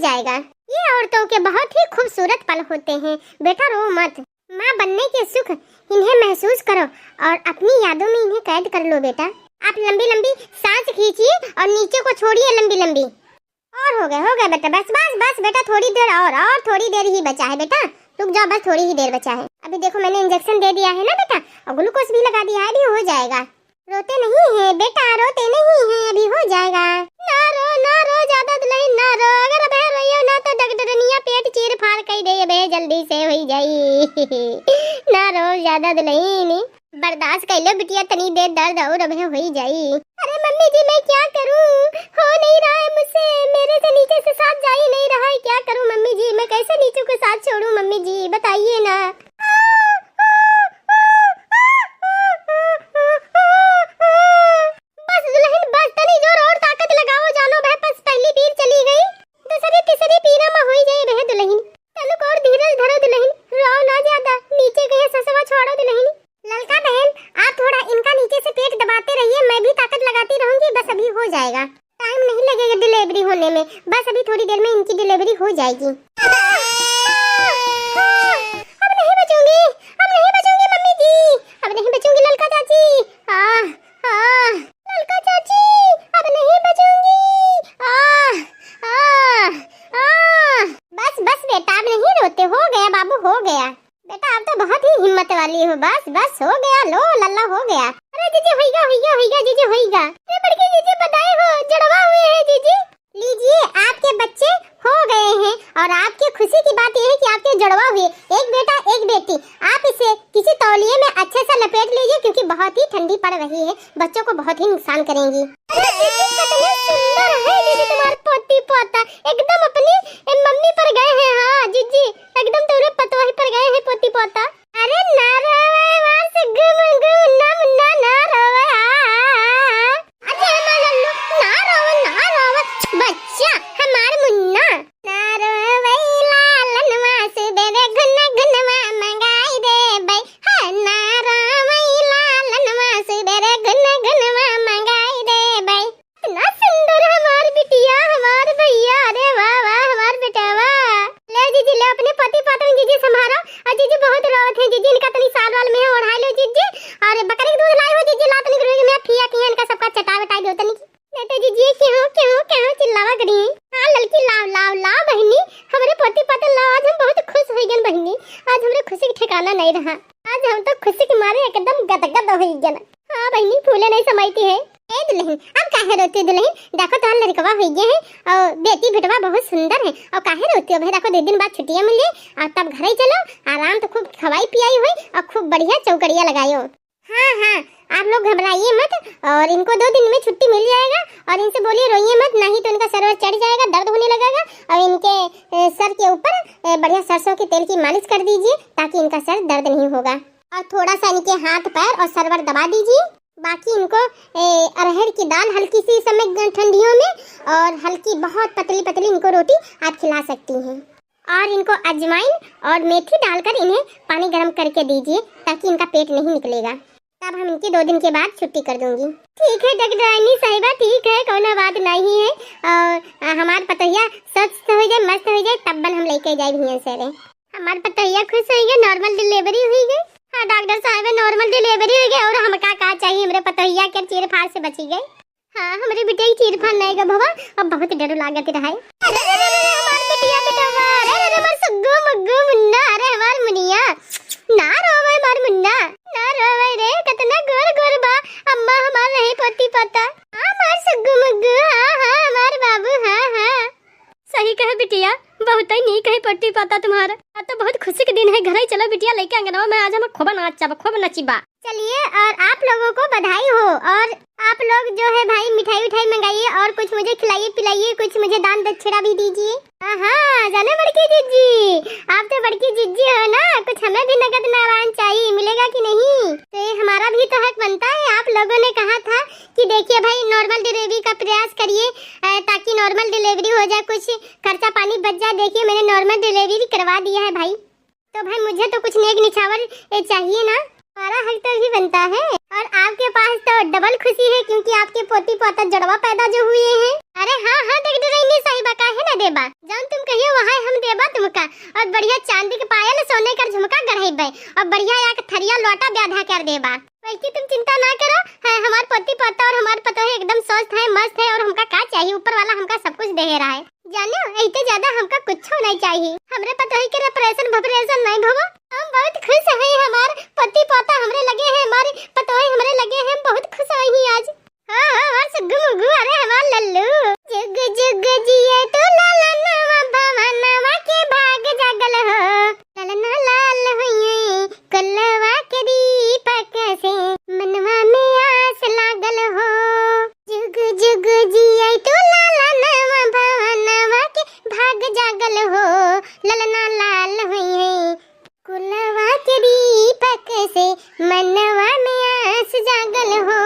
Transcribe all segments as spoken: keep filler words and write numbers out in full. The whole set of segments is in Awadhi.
जाएगा। ये औरतों के बहुत ही खूबसूरत पल होते हैं। बेटा, रो मत। माँ बनने के सुख इन्हें महसूस करो और अपनी यादों में इन्हें कैद कर लो बेटा। आप लंबी लंबी सांस खींचिए और नीचे को छोड़िए लंबी लंबी। और हो गया, हो गया बेटा, बस, बस, बस बेटा, थोड़ी देर और, और थोड़ी देर ही बचा है बेटा, रुक जाओ, बस थोड़ी ही देर बचा है। अभी देखो, मैंने इंजेक्शन दे दिया है ना बेटा, और ग्लूकोज भी लगा दिया है, अभी हो जाएगा। रोते नहीं है बेटा, रोते नहीं है, अभी हो जाएगा। ना रो, ना रो ज्यादा दुल्हन, ना रो, अगर अबे रोइयो ना तो डॉक्टरनिया पेट चीर फाड़ कई दे, अबे जल्दी से होई जाई। ना रो ज्यादा दुल्हन, बर्दाश्त कर लो बिटिया, तनी देर दर्द और अबे होई जाई। अरे मम्मी जी, मैं क्या करूं, हो नहीं रहा है मुझसे, मेरे से नीचे से सांस जा ही नहीं रहा है, क्या करूं मम्मी जी, मैं कैसे नीचे को सांस छोड़ूं मम्मी जी, बताइए ना। बस दुल्हन बस, तनी जोर और ताकत लगाओ, जानो बे, बस पहली बीर चली गई, दूसरी तीसरी पीरा में होई जाए बे दुल्हन। तनुक और धीरज धरो दुल्हन, रो ना ज्यादा, नीचे गए ससवा छोड़ो दुल्हन। ललका बहन, आप थोड़ा इनका नीचे से पेट दबाते रहिए, मैं भी ताकत लगाती रहूंगी, बस अभी हो जाएगा, टाइम नहीं लगेगा डिलीवरी होने में, बस अभी थोड़ी देर में इनकी डिलीवरी हो जाएगी। अब नहीं बचूंगी, अब नहीं बचूंगी मम्मी जी, अब नहीं बचूंगी ललका चाची। आह, आह, ललका चाची, अब नहीं बचूंगी। आह, आह, आह। बस, बस बेटा, अब नहीं रोते, हो गया बाबू, हो गया। बेटा, आप तो बहुत ही हिम्मत वाली हो, बस, बस, हो गया, लो लल्ला, हो गया। अरे जीजी, होइगा, होइगा, होइगा, जीजी, होइगा। अरे बड़की जीजी, बधाई हो, जुड़वा हुए हैं जीजी। लीजिए, आपके बच्चे हो गए हैं और आपकी खुशी की बात यह है कि आपके जुड़वा हुए, एक बेटा, एक बेटी। आप इसे किसी तौलिए में अच्छे से लपेट लीजिए, क्योंकि बहुत ही ठंडी पड़ रही है, बच्चों को बहुत ही नुकसान करेंगी। अरे दीदी, कितनी सुंदर है दीदी तुम्हारी पोती पोता, एकदम अपनी, ए, मम्मी पर गए हैं। हाँ जीजी, एकदम तुम्हारे पतोही पर गए हैं पोती पोता। अरे ना रोवे, मार से गुम गुम ना मुन्ना ना रोवे, आ, आ, आ, आ। अरे हमार लल्लू, ना रोवे, ना रोवे, बच्चा, हमार मुन्ना। ना रोवे लालनवा, सुबेरे गुन गुनवा मंगाई देबे। हाँ, ना रोवे लालनवा, सुबेरे गुन गुनवा मंगाई देबे। इतना सुंदर हमार बिटिया, हमार भैया, अरे वाह, वाह, हमार बेटावा। ले जीजी, ले अपने पति पातन जीजी संभारो। और जीजी बहुत रोवत है जीजी, इनका तनी साल वाल में ओढ़ाई लो जीजी। और बकरी के दूध लाई हो जीजी, ला तनी गुरुजी में खिया खिया इनका सबका चटा बटाई दो तनी। नहीं तो जीजी क्यों, क्यों, क्यों चिल्लावा करी। हाँ ललकी, लाव, लाव, लाव बहिनी, हमरे पति पातन लाव, आज हम बहुत खुश हो गए बहिनी, आज हमरे खुशी के ठिकाना नहीं रहा। आज हम तो खुशी के मारे एकदम गदगद होइ गन। हाँ बहिनी, फूले नहीं समाइती है। ए दुल्हन, अब काहे रोती दुल्हन? देखो तोहार लड़कवा होइ गए है और बेटी बेटवा बहुत सुंदर है। और काहे रोती हो भाई? देखो दो दिन बाद छुट्टियाँ मिली और तब घरे चलो, आराम तो खूब खवाई पियाई होई और खूब बढ़िया चौकड़िया लगायो। हाँ, हाँ, आप लोग घबराइए मत और इनको दो दिन में छुट्टी मिल जाएगा। और इनसे बोलिए रोइए मत, नहीं तो इनका सर वर चढ़ जाएगा, दर्द होने लगेगा। और इनके, ए, सर के ऊपर, ए, बढ़िया सरसों के तेल की मालिश कर दीजिए ताकि इनका सर दर्द नहीं होगा। और थोड़ा सा इनके हाथ पैर और सर वर दबा दीजिए। बाकी इनको, ए, अरहर की दाल हल्की सी इस समय ग-, ठंडियों में, और हल्की बहुत पतली पतली इनको रोटी आप खिला सकती हैं। और इनको अजवाइन और मेथी डालकर इन्हें पानी गर्म करके दीजिए ताकि इनका पेट नहीं निकलेगा। तब हम इनकी दो दिन के बाद छुट्टी कर दूंगी। ठीक है डॉक्टरानी साहिबा, ठीक है, कौनो बात नहीं है। और, आ, हमार पतोहिया स्वस्थ हो जाए, मस्त हो जाए, तब बन हम लेके जाए भैया सरे। हमार पतोहिया खुश होइ गए, नॉर्मल डिलीवरी हुई गई। हाँ डॉक्टर साहब, नॉर्मल डिलीवरी हुई गई और हमका का चाहिए, हमरे पतोहिया के चीर फाड़ से बची गई। हाँ, हमरे बिटिया के चीर फाड़ नहीं गए भवा, अब बहुत डर लागत रहा है। अरे, अरे, अरे, अरे, हमार बिटिया, बेटवा, अरे, अरे, अरे, हमार सुग्गू, मुग्गू, मुन्ना, अरे, हमार मुनिया, ना रोवे हमार मुन्ना, ना रोवे रे, कितना गोर, गोर बा, अम्मा हमार नहीं पोती पोता, हाँ, हमार सुग्गू, मुग्गू, हाँ, हाँ, हमार बाबू, हाँ, हाँ। सही कहे बिटिया, बहुत ही नीक है पोती पोता तुम्हारा। आज तो बहुत खुशी के दिन है, घर ही चलो बिटिया लेके अंगनवा में, आज हम खूब नाचब, खूब नचिबा। चलिए, और आप लोगों को बधाई हो, और आप लोग जो है भाई मिठाई उठाई मंगाइए और कुछ मुझे खिलाइए पिलाइए, कुछ मुझे दान दक्षिणा भी दीजिए। हाँ, जाने बड़की जिज्जी, आप तो बड़की जिज्जी हो ना, कुछ हमें भी नगद नारायण चाहिए, मिलेगा कि नहीं? तो ये हमारा भी तो हक बनता है। आप लोगों ने कहा था कि देखिए भाई, नॉर्मल डिलीवरी का प्रयास करिए, अ, ताकि नॉर्मल डिलीवरी हो जाए, कुछ खर्चा पानी बच जाए। देखिए, मैंने नॉर्मल डिलीवरी करवा दिया है भाई। तो भाई, मुझे तो कुछ नेक निछावर, ए, चाहिए ना, हमारा हक तो भी बनता है। और आपके पास तो डबल खुशी है, क्योंकि आपके पोती पोता जुड़वा पैदा जो हुए हैं। अरे हाँ, हाँ, देख डुरैनी साहिबा, काहे ना देबा? जौन तुम कहियो वहाँ हम देबा तुमका। और बढ़िया चांदी के पायल, सोने का झुमका गढ़ैबे। और बढ़िया एक थरिया लोटा ब्याधा कर देबा। वैसे तुम चिंता ना करो, है, हमार पति पोता और हमार पतोही एकदम स्वस्थ है, मस्त है, और हमका का चाहिए? ऊपर वाला हमका सब कुछ दे रहा है। जानो, ऐसे ज्यादा हमका कुछो नहीं चाहिए। हमरे पतोही के ऑपरेशन भपरेशन नहीं भवो। हम बहुत खुश हैं, हमार पति पोता हमरे लगे हैं, हमारी पतोही हमरे लगे हैं, हम बहुत खुश हैं आज। हाँ, हाँ, हमार सुग्गू मुग्गू, अरे हमार लल्लू। जुग जुग जिए तू ललनवा, भवनवा के भाग जागल हो। ललना लाल हुई कुलवा के दीपक से, मनवा में आस लागल हो। जुग जुग जिए तू ललनवा, भवनवा के भाग जागल हो। ललना लाल हुई कुलवा के दीपक से, मनवा में आस जागल हो।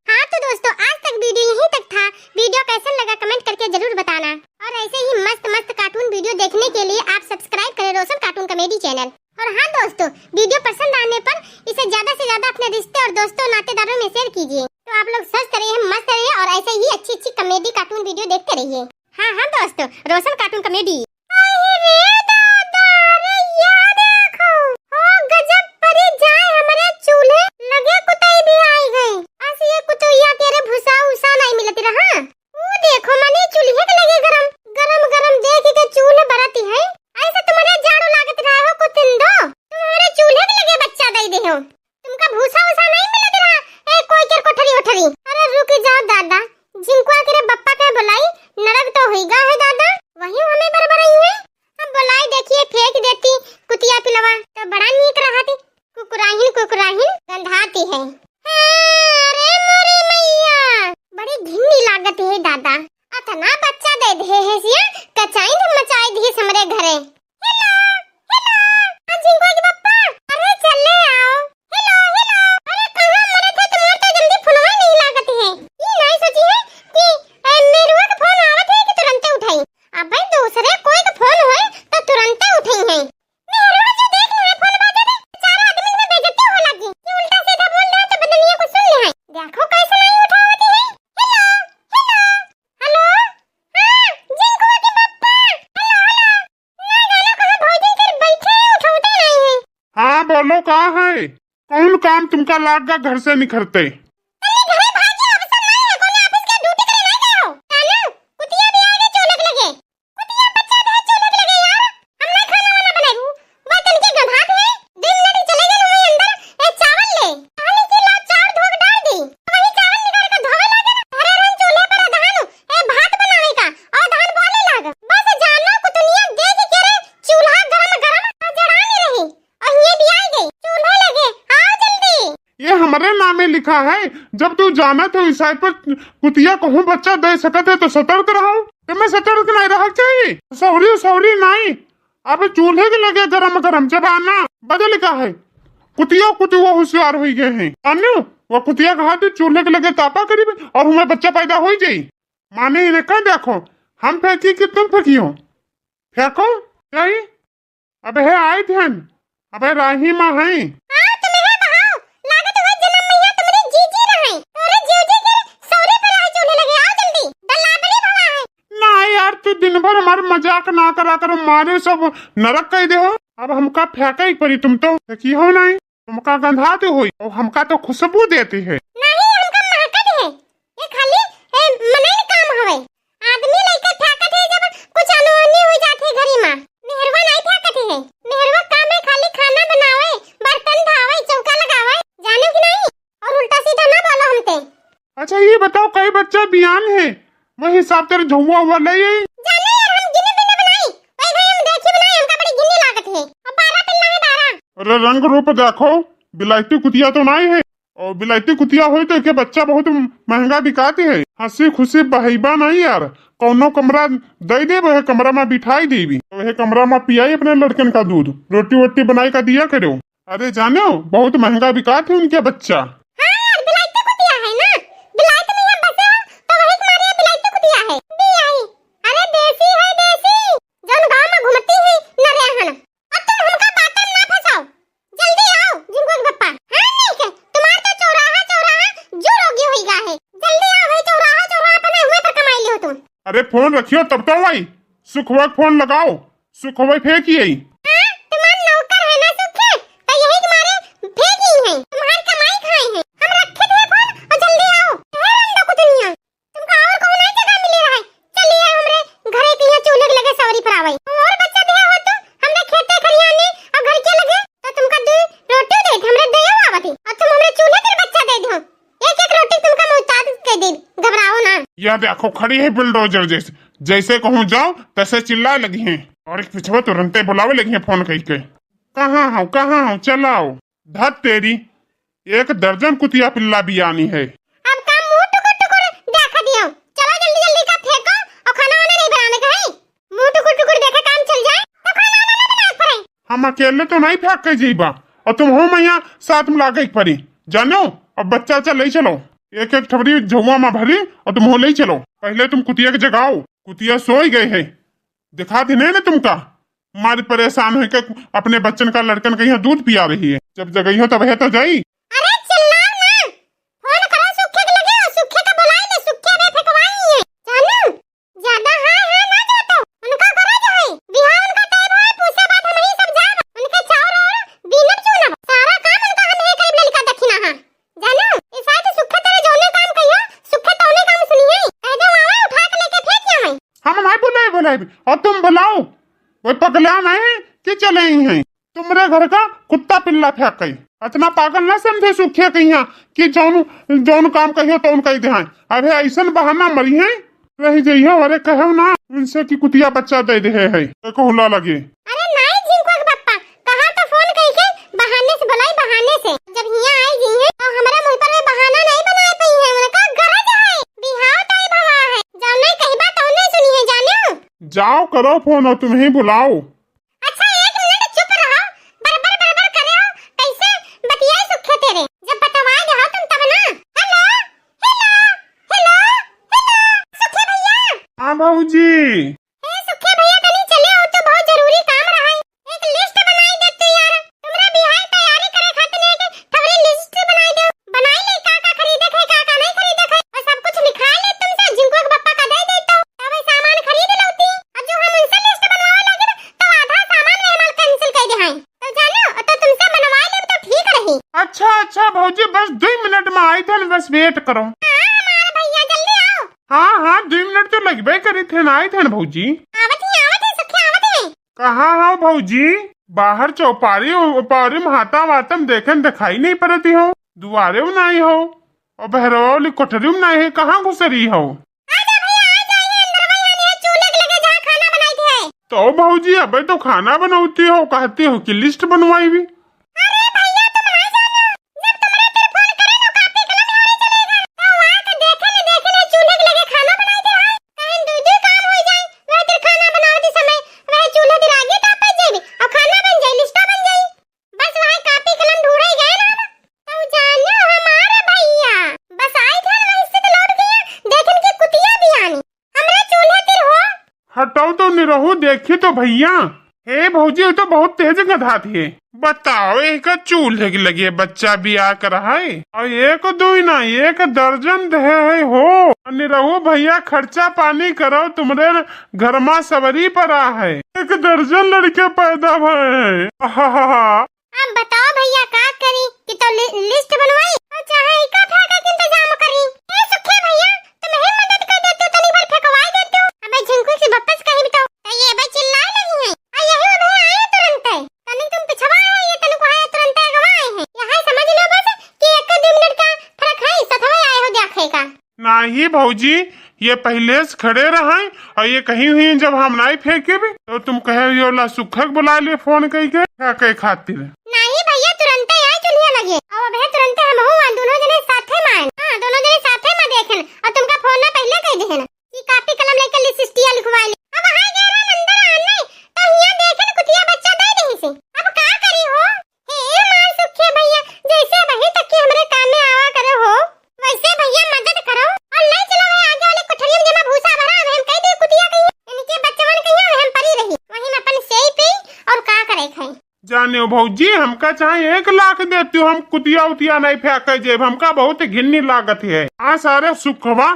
हाँ तो दोस्तों, आज तक वीडियो यहीं तक था। वीडियो कैसन लगा, कमेंट करके जरूर बताना। और ऐसे ही मस्त मस्त कार्टून वीडियो देखने के लिए आप सब्सक्राइब करें रोशन कार्टून कॉमेडी चैनल। और हाँ दोस्तों, वीडियो पसंद आने पर इसे ज्यादा से ज्यादा अपने रिश्ते और दोस्तों नातेदारों में शेयर कीजिए। तो आप लोग स्वस्थ रहिए, मस्त रहिए और ऐसे ही अच्छी अच्छी कॉमेडी कार्टून वीडियो देखते रहिए। हाँ, हाँ दोस्तों, रोशन कार्टून कॉमेडी। अरे दादा, अरे या देखो, ओ गजब परी जाए, हमरे चूल्हे लगे कुतई भी आई गई। अस ये कुतुइया के रे भूसा उसा नहीं मिलत रहा। ऊ देखो मने चूल्हे के लगे गरम, गरम, गरम देख के चूल्हे बरती है। ऐसे तुम्हरे जाड़ो लागत रहा हो कुतिंदो, तुम्हरे चूल्हे के लगे बच्चा दे दे हो। तुमका भूसा उसा नहीं मिलत रहा, ए कोई के कोठरी ओठरी। अरे रुक जाओ दादा, झिंकुआ के रे बप्पा के बुलाई, नरक तो होइगा है दादा, वही हमें बरबराई है। अब बुलाई देखिए फेंक देती कुतिया पिलवा, तो बड़ा नीक रहती। कुकुराहिन कुकुराहिन गंधाती है। हाँ, अरे मोरी मैया, बड़ी घिन्नी लागत है दादा, अतना बच्चा दे दे है सिया, कचाई तो मचाई दी हमरे घरे। हेलो, हेलो, हाँ, झिंकुआ के पप्पा, अरे चले आओ। हेलो, हेलो, अरे कहाँ मरे थे तुम्हार तो जल्दी फोनवा नहीं लागत है। ई नहीं सोची है कि, ए, मेरुआ के फोन आवत है कि तुरंते उठाई। अबे दूसरे कोई के फोन होए तो तुरंते उठाई है। मेरुआ जी देख ले है फोन बाजे रे, चार आदमी में बेइज्जती हो लगी। ये उल्टा सीधा बोल रहा है तो बदनिया को सुन ले है। देखो कैसे नहीं उठावती है। हेलो, हेलो, हेलो, हाँ, झिंकुआ के पप्पा, हेलो, हेलो। ना जानो कहाँ भौजी फिर बैठे हैं, उठौते नहीं हैं। हाँ, बोलो, का है? कौन काम तुमका लाग गा घर से निखरते? तन्ने घरे भागी, अब सब नहीं है, कौन ऑफिस के ड्यूटी करे नहीं गए हो? जानो, कुतिया भी आ गए चोलक लगे। कुतिया बच्चा भी चोलक लगे यार। हम नहीं खाना वाना बनाई। वो तनके गंधात है, दो मिनट चले गए वहीं अंदर, ए चावल ले। पानी की ला चार धोक डाल दी। वही चावल निकाल के धोवे लागे ना। अरे रन चूल्हे पर धान, ए भात बनावे का, और धान बोले लाग। बस जानो कुतुनिया देख के रे, चूल्हा गरम गरम आ जड़ाने रही। और ये भी आ गई, चूल्हे लगे, आओ जल्दी। ये हमरे नामे लिखा है, जब तू जानत हो इस site पर कुतिया कहूँ बच्चा दे सकत है तो सतर्क रहो। तुम्हें सतर्क नहीं रहा चाहिए, सौरी सौरी नहीं। अब चूल्हे के लगे गरम गरम जब आना बदल का है, कुतिया कुतिया होशियार हुई गए हैं। अन्य वो कुतिया कहा थे चूल्हे के लगे तापा करीब और हमें बच्चा पैदा हो जाई। माने इन्हें कह देखो, हम फेंकी कि तुम फेंकियो? फेंको, नहीं? अबे हे आए थे हम, अबे राही माँ हैं। हाँ, तुम इहे बहाओ, लागत हुए जन्म मैया तुम्हारी जीजी रहे, तोरे जीजी के सौरे पर आए चूल्हे लगे, आओ जल्दी, दलाबड़ी भवा है। ना यार, तू दिन भर हमारे मजाक ना करा करो, मारे सब नरक कह दे हो। अब हमका फेंका ही पड़ी, तुम तो देखी हो नहीं। तुमका गंधाते होई और हमका तो खुशबू देती है। नहीं, हमका महकत है। ये खाली, ए, मनई न काम हवे। आदमी लइका फेंकत है जब कुछ अनहोनी हो जात है घरी मा। मेहरवा नहीं फेंकत है। मेहरवा काम है खाली खाना बनावे, बर्तन धावे, चौका लगावे। जाने कि नहीं? और उल्टा सीधा ना बोलो हमते। अच्छा, ये बताओ, कई बच्चा बियान है? वही हिसाब तेरे झुआ हुआ ले आई। जाने यार, हम गिने बिने बनाई, वही भाई हम देखी बनाई, हमका बड़ी गिन्नी लागत है। और बारह पिल्ला है, बारह। अरे, रंग रूप देखो, बिलायती कुतिया तो नहीं है, और बिलायती कुतिया होई तो एके बच्चा बहुत महंगा बिकाती है। हंसी खुशी बहैबा नहीं यार, कौनो कमरा दे दे, वह कमरा में बिठाई देबी, वह कमरा में पियाई अपने लड़कन का दूध, रोटी वोटी बनाई का दिया करो। अरे जानो, बहुत महंगा बिकात है उनके बच्चा। हाँ यार, बिलायती कुतिया है ना, बिलायत में हम बसे हो, तो वही तुम्हारे यहाँ बिलायती कुतिया है। बियाई, अरे देसी है, देसी, जौन गाँव में घूमती है, न रेहन। अब तुम हमका बातन ना फंसाओ, जल्दी आओ, झिंकुआ के पप्पा। हाँ, नहीं के, तुम्हार तो चौराहा, चौराहा, जो रोगी होई गा है। जल्दी आओ, वही चौराहा, चौराहा पर नहीं हुए पर कमाई लियो तुम। अरे फोन रखियो तब तो आई। सुखवा के फोन लगाओ, सुखवा फेंकी आई। हाँ, तुम्हार नौकर है ना सुखे, तो यही तुम्हारे फेंकी है, तुम्हार कमाई खाए हैं। हम रखे थे फोन और जल्दी आओ। हे रंडा कुतनिया, तुमका और कहूँ नहीं जगह मिले रहे। चलिए हमरे घरे के यहाँ चूल्हे के लगे सवरी पर आवई। और बच्चा दिया हो तो हमरे खेते खरियाने और घर के लगे तो तुमका दो रोटी दे दे, हमरे दया आवत ही। और तुम हमरे चूल्हे के बच्चा दे दो। एक एक रोटी तुमका मोहताज कर दे, घबराओ ना। यह देखो खड़ी है बुलडोजर जैसे, जैसे कहूँ जाओ तैसे चिल्लाए लगी हैं। और एक पिछवा तुरंते बुलावे लगी हैं फोन कई के। कहाँ हो, कहाँ हो, चलाओ। धत तेरी, एक दर्जन कुतिया पिल्ला बियानी है। अब काम मुंह टुकुर टुकुर देखा दियो। चलो जल्दी जल्दी का फेंको और खाना वाना नहीं बनाने का है। मुंह टुकुर टुकुर देखे काम चल जाए तो खाना वाना ना बनाए पड़े। हम अकेले तो नहीं फेंक के जीबा और तुम हो मैया साथ में लागे के पड़ी। जानो, अब बच्चा उच्चा ले चलो, एक एक ठबरी झुआ में भरी और तुम हो ले चलो। पहले तुम कुतिया के जगाओ, कुतिया सोई गए है। दिखा दी नहीं ना तुमका, मारी परेशान होके अपने बच्चन का लड़कन का यहाँ दूध पिया रही है। जब जगइहो तब है तो जाई। अरे चिल्लाओ ना, फोन करो सुखे के लगे, सुखे का बुलाई दे, सुखे अबे फेंकवाई है। जानू, ज्यादा हाय हाय ना जो तो, उनका करे जो है, बिहाव उनका तय भय, पूछे बात हम ही सब जाब, उनके चाउर और बीनब चूनब, सारा काम उनका हम ही करीब ललिका दखिना है। जानू, ई साइड सुखे तेरे जौने काम कहियो, सुखे तौने काम सुनिए। कह दे मामा उठा के लेके फेंक आवे। हम नहीं बुलाए, बुलाए। और तुम बुलाओ, वो पगला नहीं कि चले ही हैं। तुम्हरे घर का कुत्ता पिल्ला फेंक गई। इतना पागल ना समझे सुखे कहिया कि जौन, जौन काम कहियो तौन कह दे हैं। अरे ऐसन बहाना मरी है। रही जइहो, अरे कहो ना उनसे कि कुतिया बच्चा दे दे है, है। देखो हुला लगे। अरे नाई झिंकुआ के पप्पा, कहा तो फोन कई के बहाने से बुलाई, बहाने से। जब हियां आई गई है तो हमारा मुंह पर वे बहाना नहीं बनाए पाई है। उनका गरज है, बिहाव तय भवा है। जौने कहिबा तौने सुनी है, जानो। जाओ करो फोन और तुम ही बुलाओ। अच्छा, एक मिनट चुप रहो, बरबर बरबर करे हो, कैसे बतियाई सुखे तेरे? जब बतवाए दे हो तुम तब ना। हेलो, हेलो, हेलो, हेलो, सुखे भैया। हाँ भौजी। ए सुखे भैया, तनी चले हो तो बहुत जरूरी काम रहा है। एक लिस्ट बनाई दे तू यार, तुमरा बिहार तैयारी करे खातिर एक ठवरी लिस्ट बनाई दे, बनाई ले का का खरीदे के है, का का नहीं खरीदे के है, और सब कुछ लिखा ले तुमसे, झिंकुआ के पप्पा का दे दे तो, तब सामान खरीद लौती। और जो हम उनसे लिस्ट बनवावे लगे तो आधा सामान में हमार कैंसिल कर दे हैं। तो जानो, तो तुमसे बनवा ले तो ठीक रही। अच्छा, अच्छा भौजी, बस दो मिनट में आई थे, बस वेट करो। हाँ, हमारे भैया जल्दी आओ। हाँ, हाँ, दो मिनट तो लगबे करी थे, ना आई थे भौजी। आवत ही, आवत ही, सुखे आवत ही। कहाँ हो भौजी? बाहर चौपारी, उपौरी में हाथा वाथा में देखेन, दिखाई नहीं पड़ती हो। दुआरे में नहीं हो, और बहरवा वाली कोठरी में नहीं है, कहाँ घुसरी हो? आजा भैया, आजा, ये अंदर वही आने है, चूल्हे के लगे जहाँ खाना बनाई थे। तो भौजी, अबे तो खाना बनौती हो, कहती हो कि लिस्ट बनवाई भी। अरे भैया, तुम ना जानो, जब तुम्हारे तेरे फोन करे ना, कापी कलम यहाँ चले गए, तो वहाँ के देखे न देखे न चूल्हे के लगे खाना बनाई दे रहा है। काहे दुई दुई काम हो जाए, वह तेरे खाना बनावती समय वह चूल्हे तेरे आगे तापे जाए और खाना बन जाए, लिस्टा बन जाए। बस वह कापी कलम ढूंढे गए ना हम। तो जानो हमारे भैया, बस आई थे ना, इससे तो लौट गया, देखे न कि कुतिया भी आनी। हमरे चूल्हे तिर हो। हटाओ तो निरहू, देखी तो भैया। हे भौजी, ये तो बहुत तेज गधा थे। बताओ, एक चूल्हे के लगे बच्चा बिया कर है, और एक दुई ना, एक दर्जन दे है हो। निरहू भैया, खर्चा पानी करो, तुम्हरे घर मा सवरी परा है, एक दर्जन लड़के पैदा भए हैं। आहाहा। अब बताओ भैया, का करी कि तो लि-, लिस्ट बनवाई और चाहे इका फेंका के इंतजाम करी? ए सुखे भैया, तुम ही मदद कर देते हो, तनी भर फेंकवाई देते हो। अबे झिंकू से वापस कहीं भी तो, तो ये भाई चिल्लाए लगी है। आ यही वो भैया आए तुरंत है, तनी तुम पिछवा है, ये तनी को है तुरंत अगवा आए हैं। यहाँ समझ लो बस कि एक दो मिनट का फर्क है, सथवा आए हो देखे का। नाही भौजी, ये पहिले से खड़े रहइँ और ये कहीं हुई जब हम नाहीं फेंके भी, तो तुम कहे यो ला सुखक बुलाए ले फोन कइके, फेंके खातिर। नाही भैया, तुरंते आए चुल्हिया लगे। और अबे तुरंते हम हुआ दोनों जने साथे में आए। हाँ, दोनों जने साथे में देखेन और तुमका फोन में पहिले कह देहेन कि कापी कलम लेके लिसिस्टिया लिखवाए ले। अब हाय गए रहन अंदर आने, तो हिया देखेन कुतिया बच्चा दे देही से। अब का करी हो? हे हमार सुखे भैया, जैसे अबहीं तक के हमरे काम में आवा करे हो, वैसे भैया मदद करो और ले चलो वही आगे वाले कोठरिया में जेमा भूसा भरा है, हम कह दे कुतिया कहीं, इनके बच्चवन कहीं हम परी रही, वहीं में अपन सेई पी और का करे खाई। जाने हो भौजी, हमका चाहे एक लाख देती हो, हम कुतिया उतिया नहीं फेंके जेब, हमका बहुत घिन्नी लागत है। हाँ सारे सुखवा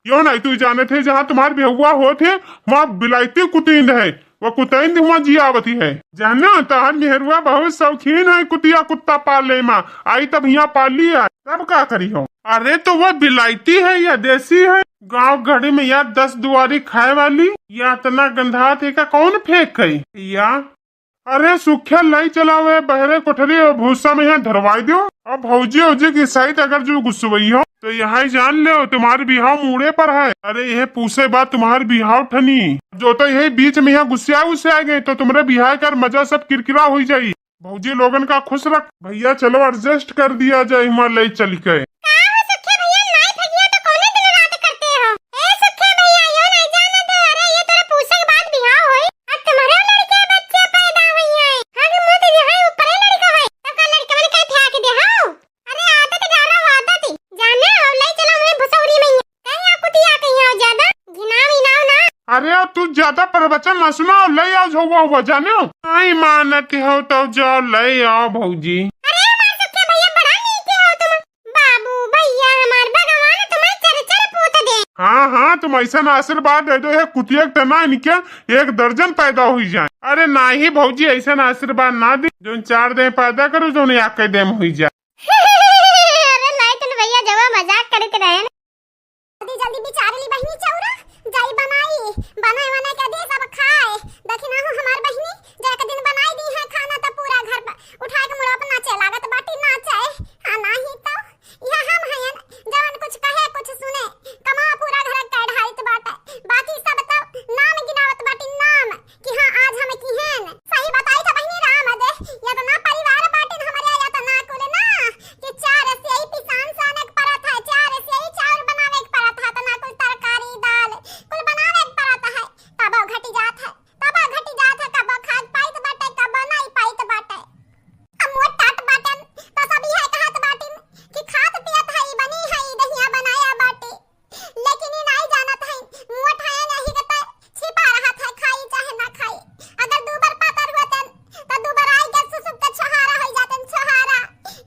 यो नहीं, तू जानत है, जहाँ तुम्हार बिहवा होत है, वहाँ बिलायती कुतिंद है, वो कुतिंद वहाँ जियावती है। जाने, तहार मेहरुआ बहुत शौकीन है कुतिया कुत्ता पाले मा। आई तब हियाँ पाली है, तब का करी हो? अरे, तो वो बिलायती है या देसी है? गाँव घड़ी में यार दस दुआरी खाए वाली, या इतना गंधात है का कौन फेंक है या? अरे सुख्या, लाई चलावे बहरे कोठरी और भूसा में यहाँ धरवाई दो। अब भौजी, भौजी की साइड अगर जो गुस्सवई हो तो यहाँ ही जान ले, तुम्हारे बिहाव मूड़े पर है। अरे यह पूछे बात तुम्हारे बिहाव ठनी, जो तो यही बीच में यहाँ गुस्सिया उसे आ गए तो तुम्हारे बिहाव का मजा सब किरकिरा हो जाई। भौजी लोगन का खुश रख। भैया चलो एडजस्ट कर दिया जाए, हमारे ले चल के। का हो सुखे भैया, नाई फगिया तो कौने दिन रात करते हो? ए सुखे भैया, यो नहीं जाना तो, अरे ये तोरे पूछे के बाद बिहाव होई। आज तुम्हारे लड़के बच्चे पैदा हुई हैं। हाँ कि मुँह तो यहाँ ऊपरे लड़का है, तब का लड़के मन का फेंक दे हो? अरे आदत गारा आदत ही। जाने हो, ले चलो हमें भुसौरी में। कहीं आप कुतिया कहीं हो ज्यादा, घिनाव इनाव ना। अरे तू ज्यादा प्रवचन ना सुनाओ, ले आओ जो हुआ हुआ जाने हो। नहीं मानत हो तो जाओ ले आओ भौजी। अरे हमार सुखे भैया बड़ा नीक हो तुम। बाबू भैया हमार भगवान तुम्हें चर चर पूत दे। हाँ हाँ, तुम ऐसा ना आशीर्वाद दे दो, ये कुतिया के तना इनके एक दर्जन पैदा हुई जाए। अरे नाही भौजी, ऐसा ना आशीर्वाद ना दी, जो चार दे पैदा करो, जो या के देम हुई जाए। अरे नहीं तुम भैया जवा मजाक करत रहे ना। जल्दी जल्दी बिचार ली बहिनी चौरा, जाई बनाई, बनाए बनाए के दे सब खाए। देखी ना हो हमार बहिनी, जो एक दिन बनाई दी है खाना तो पूरा घर पर उठा के मुड़ा पर नाचे लागत बाटी नाचे। हाँ नाही तो यह हम हयन जवन कुछ कहे कुछ सुने, कमा पूरा घर का ढारित बाटे, बाकी सब तो नाम गिनावत बाटी नाम। कि हाँ, आज हम किहेन। सही बताई था बहिनी राम दे, यतना परिवार बाटिन हमरे, यतना कुल ना, कि चार सेई पिसान साने के परत है, चार सेई चाउर बनावे के परत है, यतना कुल तरकारी, दाल, कुल बनावे के परत है। कबो घटी जात है, कबो घटी जात है, कबो खाद पाइत बाटे, कबो नाई पाइत बाटे। अब मोट टाट बाटन, तो सब इहे कहत बाटिन कि खात पियत है, बनी है, दहिया बनाया बाटे। लेकिन ई नाई जानत है, मोट है नहीं के त छिपा रहत है, खाई चाहे ना खाई। अगर दू बार पातर हुअतन, त दू बार आई के सुसुक के छोहारा होई जातन, छोहारा।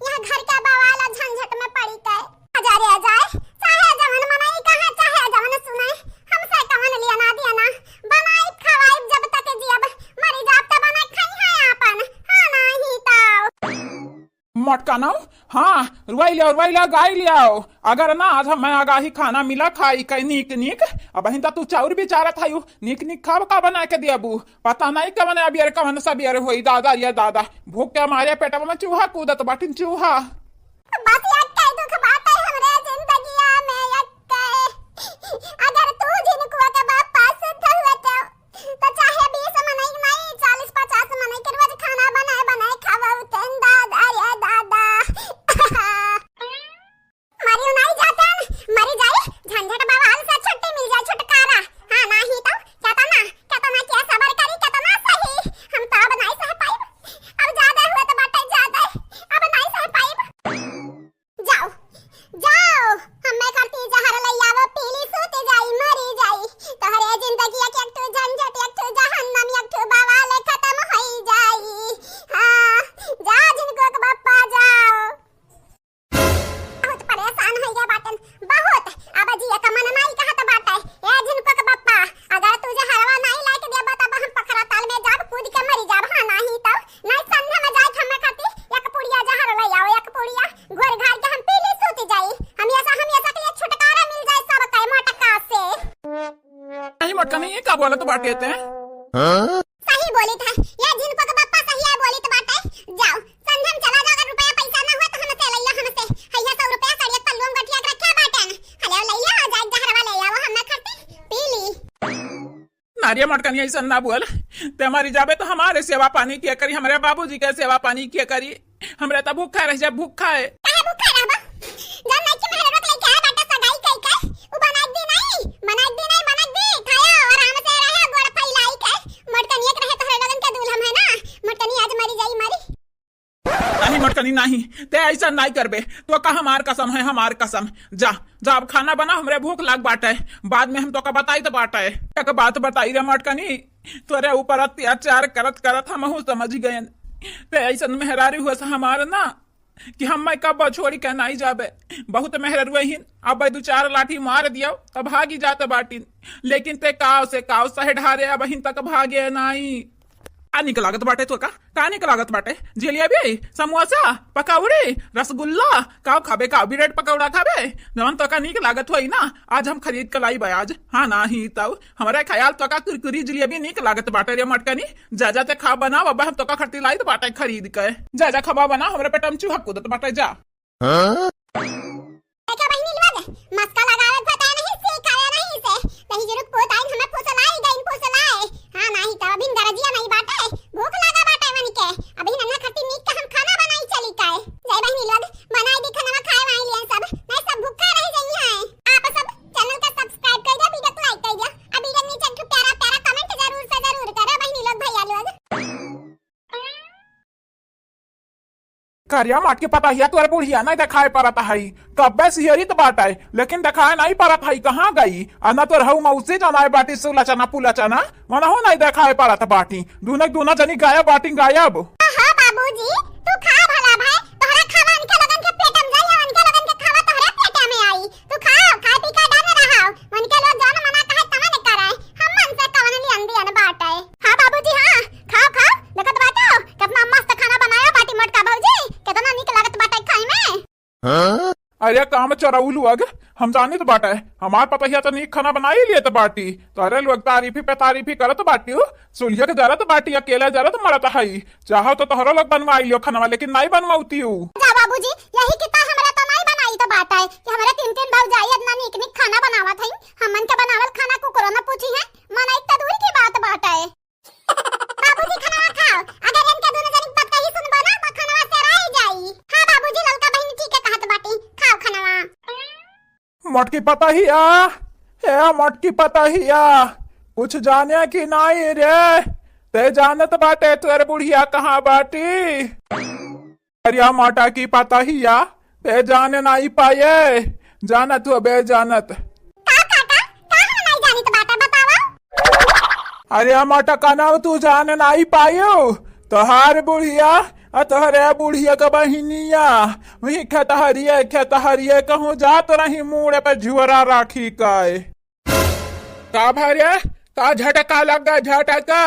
यहाँ घर के बवाल आ झंझट में पड़ी के। आजा रे आजा, चाहे जवन मनई कहे, चाहे जवन सुने, हमसे कवन लिया ना दिया ना। बनाई खवाई जब तक जियब, मरी जाब त बनाई खाई है आपन, हाँ नाही तो। मटकनऊ, हाँ, रुआई लियाओ, रुआई लियाओ, गाई लियाओ। अगर ना, आज हमें आगाही खाना मिला खाई के नीक नीक। अबहिन त तू चाउर बिचारत हयू, नीक नीक खाब का बना के दियाबू। पता नहीं कवन अबियर, कवन सबियर होई, दादा रे दादा। भूख के मारे पेटवा में चूहा कूदत बाटिन, चूहा। बस यक्के दुख बाटे हमरे जिंदगिया में, यक्के। अगर तू जिनको के बाप पास से हुए तो तो चाहे बीस मनई नहीं, चालीस पचास मनई के रोज खाना बनाए, बनाए खावा उतेन दादा, अरे दादा। मरी नहीं जातन, मरी जाई, झंझट बवाल से छुट्टी मिल जाए, छुटकारा। हाँ, नाही तो केतना, केतना के सबर करी, केतना सही। हम तो अब नहीं सह पाइब, अब ज्यादा हुए तो बाटे ज्यादा, अब नहीं सह पाइब। जाओ, जाओ, हमें खातिर जहर लई आवो, पीली सूत जाई, मरी जाई। तोहरे जिंदगी एक, एक ठो झंझट, एक ठो जहन्नम, एक ठो बवाल खत्म होई जाई। हाँ, जा जिनको के बप्पा जाओ। बहुत परेशान होई गया बाटन, बहुत। अब जिए का मन नाई कहत बाटे। ए जिनको के बप्पा, अगर तू जहरवा नाई लाके देबा तब हम पखरा ताल में जाब, कूद के मरी जाब। हाँ, नाही तो नहीं, संध्या में जाए हमें खातिर एक पुड़िया जहर ले आओ, एक पुड़िया घोर घाल के हम पी ली, सूत जाई। हमेशा, हमेशा के लिए छुटकारा मिल जाए सब के मटका से। नहीं मटका नहीं, ये का बोलत बाटे ते? सही बोलित है, ये जिनको के बप्पा सही है बोलित बाटे। जाओ, संध्या में चला जाओ, अगर रुपया पैसा ना हुआ तो हमसे लइया, हमसे। हैया सौ रुपया साड़ी एक पल्लू में गठिया के रखे बाटन। हले लइया हो जाए, जहरवा ले आओ, हम ना खाती, पी ली। नारिया मटकनी ऐसा ना बोल, ते मरी जाबे तो हमारे सेवा पानी के करी, हमरे बाबूजी के सेवा पानी के करी, हमरे तो भूखा रह जा, भूखा है। काहे भूखा रहबा? जब नहीं कि मेहरबा के लेके आए बाटे सगाई कई के, उ बनाई दी नहीं, बनाई दी नहीं, बनाई दी, खाया आराम से रहे, गोड़ फैलाई के। मटकनिया के रहे तोहरे लोगन के दूल्हा है ना, मटकनी आज मरी जाई मरी। नहीं मटकनी नहीं, ते ऐसा नहीं करबे। तो का हमार कसम है, हमार कसम। जा, जा अब खाना बना, हमरे भूख लाग बाटे, बाद में हम तो का बताई तो बाटे। एक बात बताई रे मटकनी, तोरे ऊपर अत्याचार करत करत हमहू समझ गयन। ते ऐसन मेहरारू हुआ से हमार ना, कि हम मैं कब छोड़ी के नाई जाबे। बहुत मेहररुए हिन, अब दू चार लाठी मार दियो त भागी जात बाटिन, लेकिन ते काव से काव सहे ढारे अबहिन तक भागे नाई। का निक लागत बाटे तोका? का निक लागत बाटे? जिलेबी, समोसा, पकौड़ी, रसगुल्ला, काव खाबे? काव ब्रेड पकौड़ा खाबे? जवन तोका निक लागत होई ना, आज हम खरीद के लाई बा आज। हाँ, नाही तब हमरा ख्याल तोका कुरकुरी जिलेबी निक लागत बाटे रे मटकनी। जा जा ते खा बनाव, अब हम तोका खरती लाइत बाटे खरीद के। जा जा खाबा बनाव, हमरा पेट में चूहा कूदत बाटे, जा। हाँ? देखा बहिनी लोग, मस्का लगावे पता नहीं से, खाया नहीं से। दही जरूर पोत आइन, हमें फुसलाई गइन, फुसलाए। हाँ, नाही तो अभी गरजिया नहीं बाटे, भूख लगा बाटे मन के। अभी नन्ना खट्टी मीट का हम खाना बनाई चली काए। जय बहिनी लोग, बनाई दी खाना खाए वाई लियन सब, नहीं सब भूखा रह जाई हैं। आप सब channel का subscribe कर दिया, video को like कर दिया, अब video के नीचे एक ठो प्यारा प्यारा comment जरूर से जरूर करो बहिनी लोग, भैया लोग। करिया माट के पतहिया तोर बुढ़िया नहीं देखाए परत हई, कब्बे सिहरित बाटे, लेकिन देखाए नहीं परत हई, कहाँ गई? आ ना तोर हऊ मौसी जनाए बाटी सुलचना पुलचना, मनहु नहीं देखाए परत बाटी, दूनक दूना जनी गायब बाटी, गायब। हाँ बाबूजी, तू खा भला भाई, तोहरा खावा उनके लोगन के पेट में जाई, उनके लोगन के खावा तोहरे पेट में आई, तू खा, खा पी का डन रहा, उनके लोग जौन मना कहे तवन करे, हमन से कवन लियन दियन बाटे। हाँ बाबूजी, हाँ, खाओ, खाओ, देखत बाटो, कितना मस्त खाना बनाया बाटी मोटका भौजी, कितना नीक लागत बाटे खाई में। हाँ? अरे काम चोरऊ लोग, हम जानित बाटे, हमार पतहिया तो नीक खाना बनाई लेत बाटी, तोहरे लोग तारीफी पे तारीफी करत बाटी, सुलिया के जरत बाटी, अकेला जरत मरत हई, चाहो तो तोहरो लोग बनवाई लियो खानवा, लेकिन नहीं बनवाउती। जा बाबूजी, यही किता हमरा तो नहीं बनाई तो बाटे कि हमरे तीन तीन भौजाई इतना नीक नीक खाना बनावत हई, हमन के बनावल खाना कुकुरो न पूछी है, मनई त दूर की बात बाटे। बाबूजी, खाना खाओ। अगर इनके दोनों जनी के बात कही सुनबो ना, तो खाना से राई जाई। हाँ बाबूजी, ललका बहिन ठीक है कहत बाटी। खाओ खाना। मोटकी पतहिया, ए मोटकी पतहिया, कुछ जाने कि नहीं रे? ते जानत बाटे तोर बुढ़िया कहाँ बाटी? अरे मोटा की पतहिया, ते जाने नाई पाए, जानत हो बे जानत। का काका, का हम नाई जानित बाटे, बतावा? अरे मोटा कनव तू जाने नाई पायो, तोहार बुढ़िया, आ तोहरे बुढ़िया के बहिनिया, वही खेतहरिये, खेतहरिये कहूँ जात रही मूड़े पे झुअरा राखी काए। का भरे? का झटका लग गए? झटका?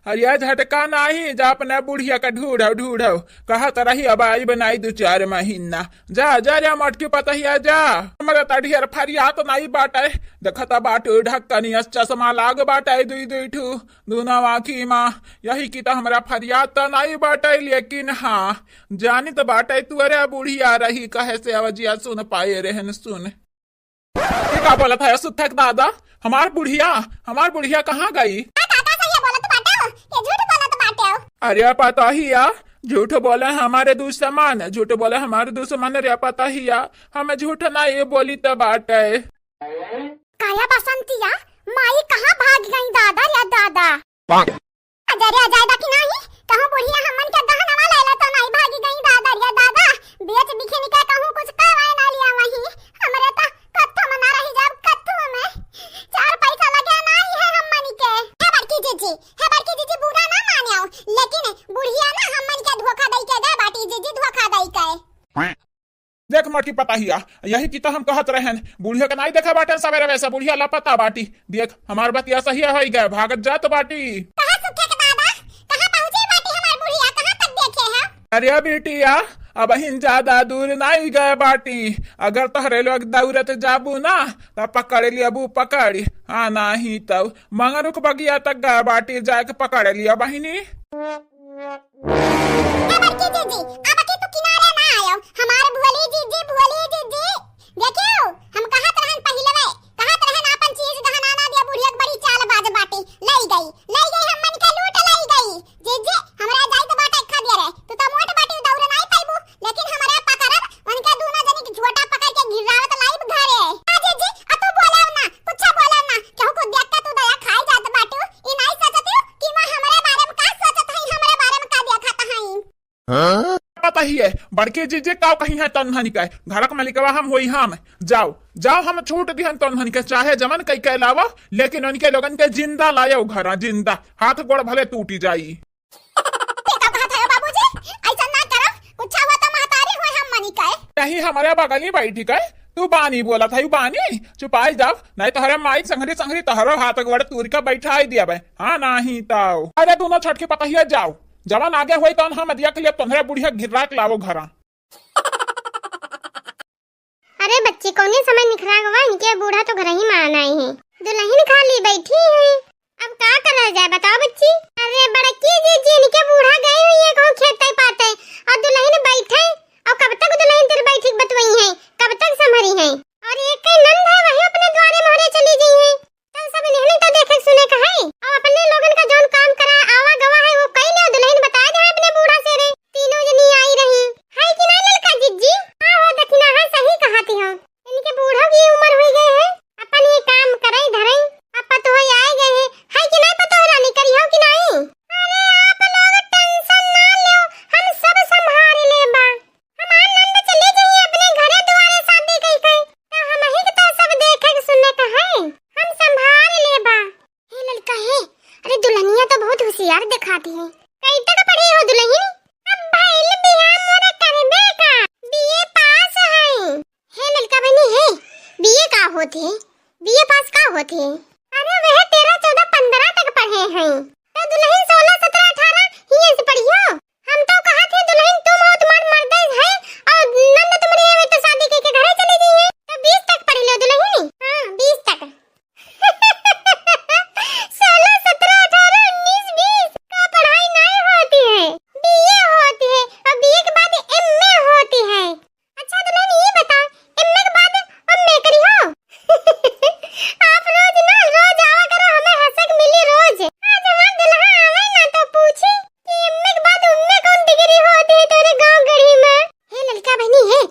अरे झटका नाही, जा अपने बुढ़िया का ढूढ़व, ढूढ़व। कहत रही अब आई बनाई दू चार महीना। जा, जा रे मोटकी पतहिया जा। हमरे त ढेर फरियात नाही बाटे। देखत बाटे ढक्कनिया चश्मा लाग बाटे दुई दुई ठू, दूनो आँखी मा। यही की त हमरा फरियात त नाही बाटे, लेकिन हाँ, जानित बाटे तू अरे बुढ़िया रही, कहे से अवजिया सुन पाए रहन सुन। ये का बोलत है सुथक दादा? हमार बुढ़िया, हमार बुढ़िया कहाँ गई? का काका सही बोलत बाटे हो, ये झूठ बोलत बाटे हो? अरे पतहिया, झूठ बोले हमारे दुश्मन, झूठ बोले हमारे दुश्मन रे पतहिया, हम झूठ नहीं बोली त बाटे। काया बसंतिया, माई कहाँ भाग गई दादा रे दादा? अजरे अजायदा कि नाही, कहूँ बुढ़िया हमन के गहनवा लेला तो नाही भागी गई दादा रे दादा, बेच बिखिन के कहूँ कुछ करवाए ना लिया वही, हमरे त कत्थो में ना रही जाब, कत्थो में। चार पैसा लगे नाही है हमन के। हे बड़की जीजी, हे बड़की जीजी, बुरा ना मानियो, लेकिन बुढ़िया ना हमन के धोखा दई के गए बाटी जीजी, धोखा दई के। देख मोटकी पतहिया, यही की तो हम कहत रहन, बुढ़िया के नाई देखा बाटे सवेरे वैसे बुढ़िया लापता बाटी। देख, हमार बतिया सही होई गए, भागत जात बाटी। कहाँ सुखे के दादा? कहाँ पहुँची बाटी हमार बुढ़िया? कहाँ तक देखे है? अरे बिटिया, अबहिन ज्यादा दूर नाई गए बाटी। अगर तोहरे लोग दौड़त जाबू ना, त पकड़ लियबू पकड़। हाँ, नाही तब मंगरुक बगिया तक गए बाटी, जाके पकड़ लिया बहिनी। ए बड़की जीजी, अब की तू किनारे ना आयो। हमार भोली जीजी, भोली जीजी। देखियो, हम कहत रहन पहिलवे, कहत रहन आपन चीज गहना ना दिया, बुढ़िया के बड़ी चालबाज बाटी। लई गई, लई गई, हमन के लूट लई गई। जीजी, हमरा जाइत बाटे खा दिया रे। तू त मोट बाटी, दौड़ नाई पाइबू, लेकिन हमरा पकड़ब, उनके दोनों जनी के झोटा पकड़ के गिरावत लाइब घरे। आ जीजी, आ तू बोलाव ना, कुछ बोलाव ना। केहू को देख के तू दया खाई जात बाटू। ई नाई सोचती कि माँ हमरे बारे में का सोचत हई, हमरे बारे में का देखत हई। हाँ? पता ही है, बड़के जीजे का कहीं है तन धनी का, घर का मालिकवा हम होई हम। जाओ, जाओ, हम छूट दिहन तन धनी के, चाहे जमन कई के लावा, लेकिन उनके लोगन के जिंदा लायो घरा, जिंदा। हाथ गोड़ भले टूटी जाई। ये का कहत है बाबूजी? ऐसा ना करो, कुछ हुआ तो महतारी हुए नहीं, हमरे बगली बैठी के तू बानी बोलत है, बानी? चुपाई जाओ, नहीं तोहरे माई संघरी संघरी तोहरो हाथ गोड़ तूर के बैठाई दिया बे। हाँ, नहीं तो अरे दोनों छठ के पतहिया जाओ, जवन आगे होई तवन हम दिया के लिए तोहरे बुढ़िया घिर्रा के लावो घरा। अरे बच्ची, कौने समय निखरा गवा, इनके बूढ़ा तो घर ही मान आई है, दुल्हन खाली बैठी है। अब का करा जाए बताओ बच्ची? अरे बड़की जीजी, इनके बूढ़ा गए हुई है कहूँ खेते पाते, और दुल्हन बैठे, और कब तक दुल्हन तेरे बैठी बतवई है, कब तक संभरी है? और एक कई नंद है, वही अपने द्वारे मोहरे चली गई है, तब सब इन्हें तो देखे सुने का है, और अपने लोगन का जौन काम करा आवा गवा है वो कई ले, दुल्हन बता दे अपने बूढ़ा से रे, तीनों जनी आई रही है कि ना ललका जीजी? हाँ हो दखिना है, सही कहा थी हो। इनके बूढ़ो की उम्र हुई गई है, अपन ये काम करे धरे, अब पतोह आए गए हैं, है कि नहीं पतोह रानी, करी हो कि नहीं? अरे आप लोग टेंशन ना लो, हम सब संभाल लेबा। हमार नंद चली गई अपने घरे दुआरे शादी कई के, तो हम ही के तो सब देखे के सुने के है, हम संभाल लेबा। हे ललका हे, अरे दुल्हनिया तो बहुत होशियार दिखाती है। कई तक पढ़ी हो दुल्हन? अब भइल बियाह मोरा करबे का, बीए पास है। हे ललका बहिनी हे, बीए का होत है? बीए पास का होत है? अरे वह तेरह चौदह पन्द्रह तक पढ़े हैं। तो दुल्हन सोलह सत्रह अठारह हिये से पढ़ियो। हम तो कहा थे दुल्हन तुम हो, तुम्हार मर्दे है, और नंद तुम्हारी है तो शादी के, के घरे चली गई है। तो बीस तक पढ़ लो दुल्हन। हाँ, बीस तक। सोलह सत्रह अठारह उन्नीस बीस का पढ़ाई नहीं होती है, बीए होती है और बीए के बाद एमए होती है। अच्छा दुल्हन ये बताओ, एमए के बाद एमए करी हो? आप रोज ना रोज आवा करो, हमें हंसक मिली रोज। आज हमार दुल्हा आवे ना तो पूछी कि एमए के बाद उम्मे कौन डिग्री होती है तेरे गांव गढ़ी में? हे ललका बहिनी हे,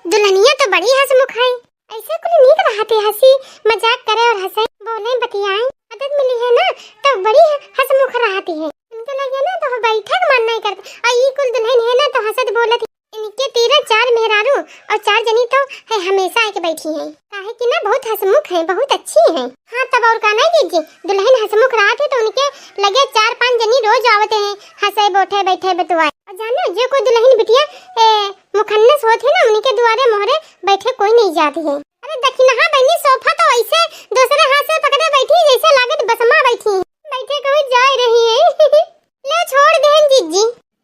दुल्हनिया तो बड़ी हंसमुख है, ऐसे कुल नीक रहते, हंसी मजाक करे और हंसे, बोले बतियाए, मदद मिली है ना तो बड़ी हंसमुख रहती है। उनके लगे ना तो बैठक मन नहीं करते, और ये कुल दुल्हन है ना तो हंसत बोलत। इनके तीरा चार मेहरारू और चार जनी तो है हमेशा आके बैठी हैं, काहे कि ना बहुत हंसमुख हैं, बहुत अच्छी हैं। हाँ तब और का नहीं जीजी, दुल्हन हंसमुख रहत है तो उनके लगे चार पांच जनी रोज आवते हैं, हंसे बोठे बैठे बतुआए। और जानो जो कोई दुल्हन बिटिया ए, मुखन्नस होत है ना उनके दुआरे मोहरे बैठे कोई नहीं जाती है। अरे दखिनहा बहिनी सोफा तो ऐसे दूसरे हाथ से पकड़े बैठी जैसे लागत बसमा बैठी है। बैठे कहूँ जाए रही है। ले छोड़ देहन जीजी,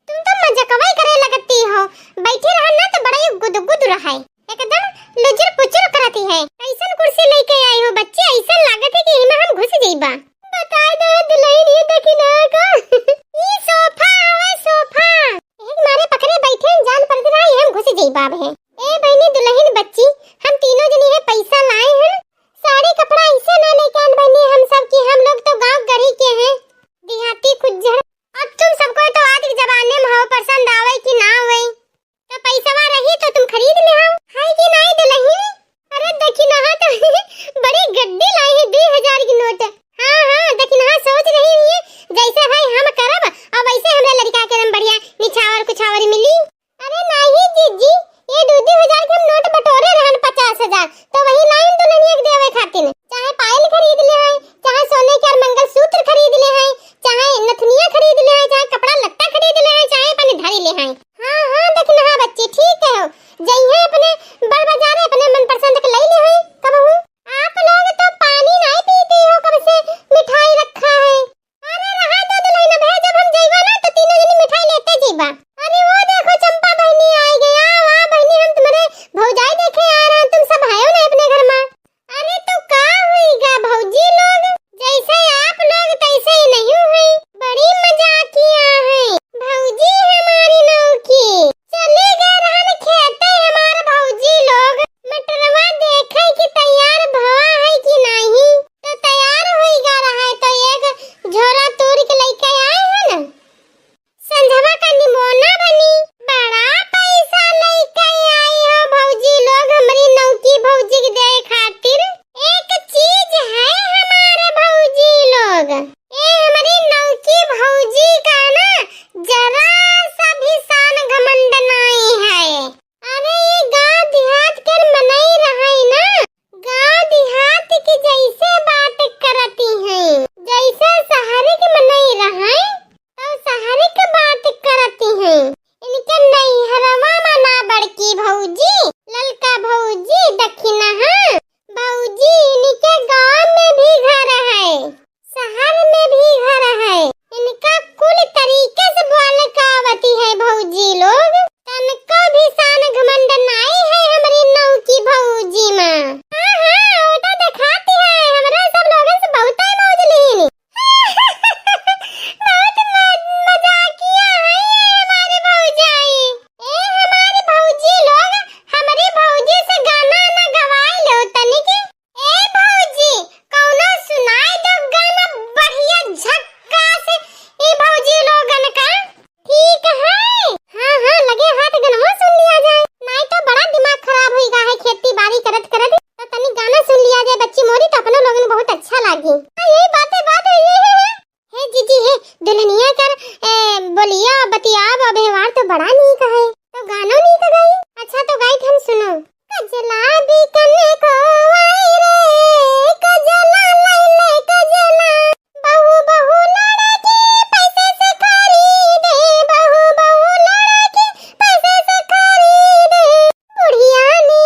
तुम तो मजकवा ही करे लगती हो, बैठी रहा ना तो बड़ा ही गुदगुद रहा है, एकदम लुजुर पुचुर करती है। कैसन कुर्सी लेके आई हो बच्ची, ऐसन लागत है कि इमे हम घुस जइबा। बताए दे दुल्हन ये दखिनहा का। ई सोफा हवे सोफा, एक मारे पकड़े बैठे जान पड़त रहा ये हम घुस जइबा अब है। ए बहिनी दुल्हन बच्ची, हम तीनों जनी है पैसा लाए हैं, साड़ी कपड़ा ऐसे ना लेके आन बहिनी हम सब की, हम लोग तो गांव गढ़ी के हैं, देहाती खुज्जर। अब तुम सबको तो आज के जमाने में हो पसंद आवे कि ना आवे, तो पैसवा रही तो तुम खरीद ले हो, है कि नहीं दुल्हन? अरे दखिनहा तो बड़ी गड्डी लाई है, दो हजार की नोट। हाँ हाँ दखिनहा सोच रही है जैसे भाई हम करब और वैसे हमरा लड़का के एकदम बढ़िया निछावर कुछावर मिली। अरे नहीं जीजी, ये दो दो हजार के हम नोट बटोरे रहन, बतियाब, व्यवहार तो बड़ा नीक है, तो गानो नीक गाई। अच्छा तो गाई हम सुनो। कजला बिकन को आई रे, कजला लैले कजला, बहू बहू लड़की पैसे से खरीदे, बहू बहू लड़की पैसे से खरीदे। बुढ़िया ने,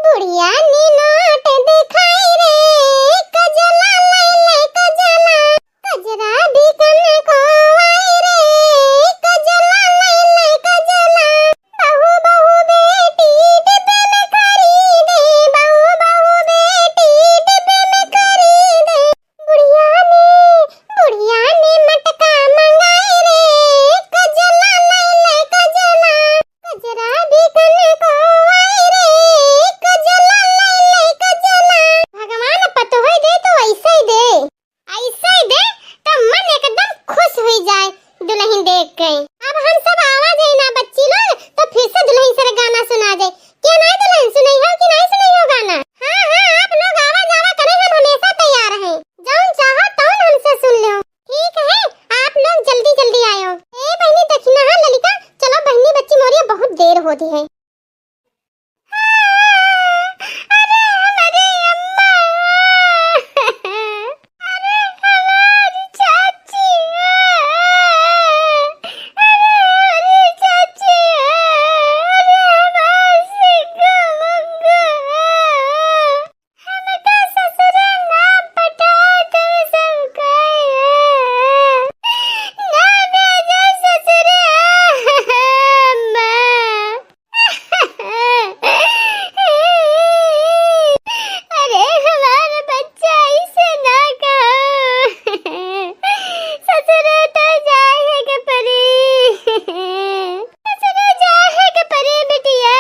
बुढ़िया ने नोट दिखाई रे, कजला लैले कजला, कजरा बिकन को आई रे, कजला लैले कजला, बहू बहू बेटी डिब्बे में खरीदे, बहू बहू बेटी डिब्बे में खरीदे। बुढ़िया ने, बुढ़िया ने मटका मंगाई रे, कजला लैले कजला, कजरा बिकन को आई रे, कजला लैले कजला। भगवान पतोह दे तो ऐसे ही दे, ऐसे ही दे तो मन एकदम खुश हुई जाए दुल्हन देख के। अब हम सब आवा जाए ना बच्ची लोग, तो फिर से दुल्हन सर गाना सुना दे। क्या नाई दुल्हन सुनई हो कि नाई सुनई हो गाना? हाँ, हाँ, आप लोग आवा जावा करे, हम हमेशा तैयार हैं। जौन चाहो तौन हमसे सुन लो। ठीक है, आप लोग जल्दी जल्दी आयो। ए बहिनी, देखी ना, हाँ, ललिका, चलो बहिनी, बच्ची मोरिया, बहुत देर होती है। अरे हमारी अम्मा, अरे हमारी चाची, अरे हमारी चाची, अरे हमारी सिग्गू मुग्गू। हमका ससुरे ना पटाए तू सब कहे। ना भेजो ससुरे अम्मा। अरे हमार बच्चा ऐसे ना कहो। ससुरे तो जाए के परी। ससुरे जाए के परी बिटिया।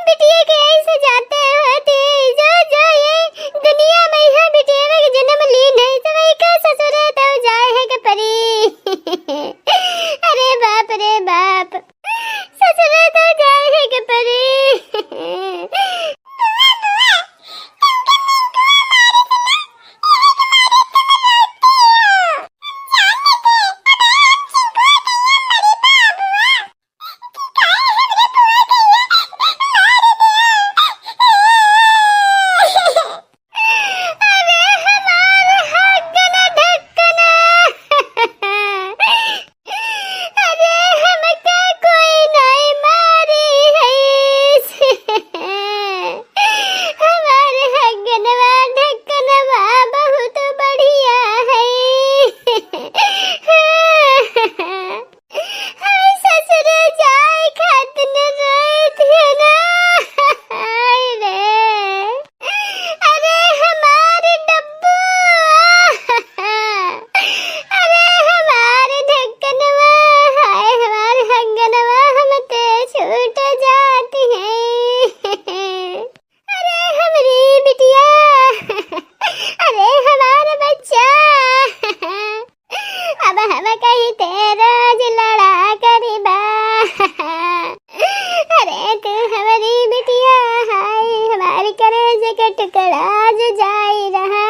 बिटिया के ऐसे जाते होते, जो, जो ये दुनिया में यहाँ बिटिया के जन्म ली नहीं, तो वही का ससुरे तो जाए है के परी। अरे बाप रे बाप, ससुरे तो जाए है के परी। अरे हमार हगना ढक्कना। अरे हमका कोई नहीं मारी है। हमार हगनवा ढक्कनवा बहुत बढ़िया है। हाय ससुरे जाए खातिर रोइत है ना। हाय रे। अरे हमार डब्बू। अरे हमार ढक्कनवा। हाय हमार हंगनवा, हम ते छूट जाती है। अरे हमरी बिटिया, अरे हमार बच्चा, अब हम कहीं ते रोज लड़ा करिबा। अरे तू हमरी बिटिया, हाय हमारी करेज के टुकड़ा जो जाई रहा।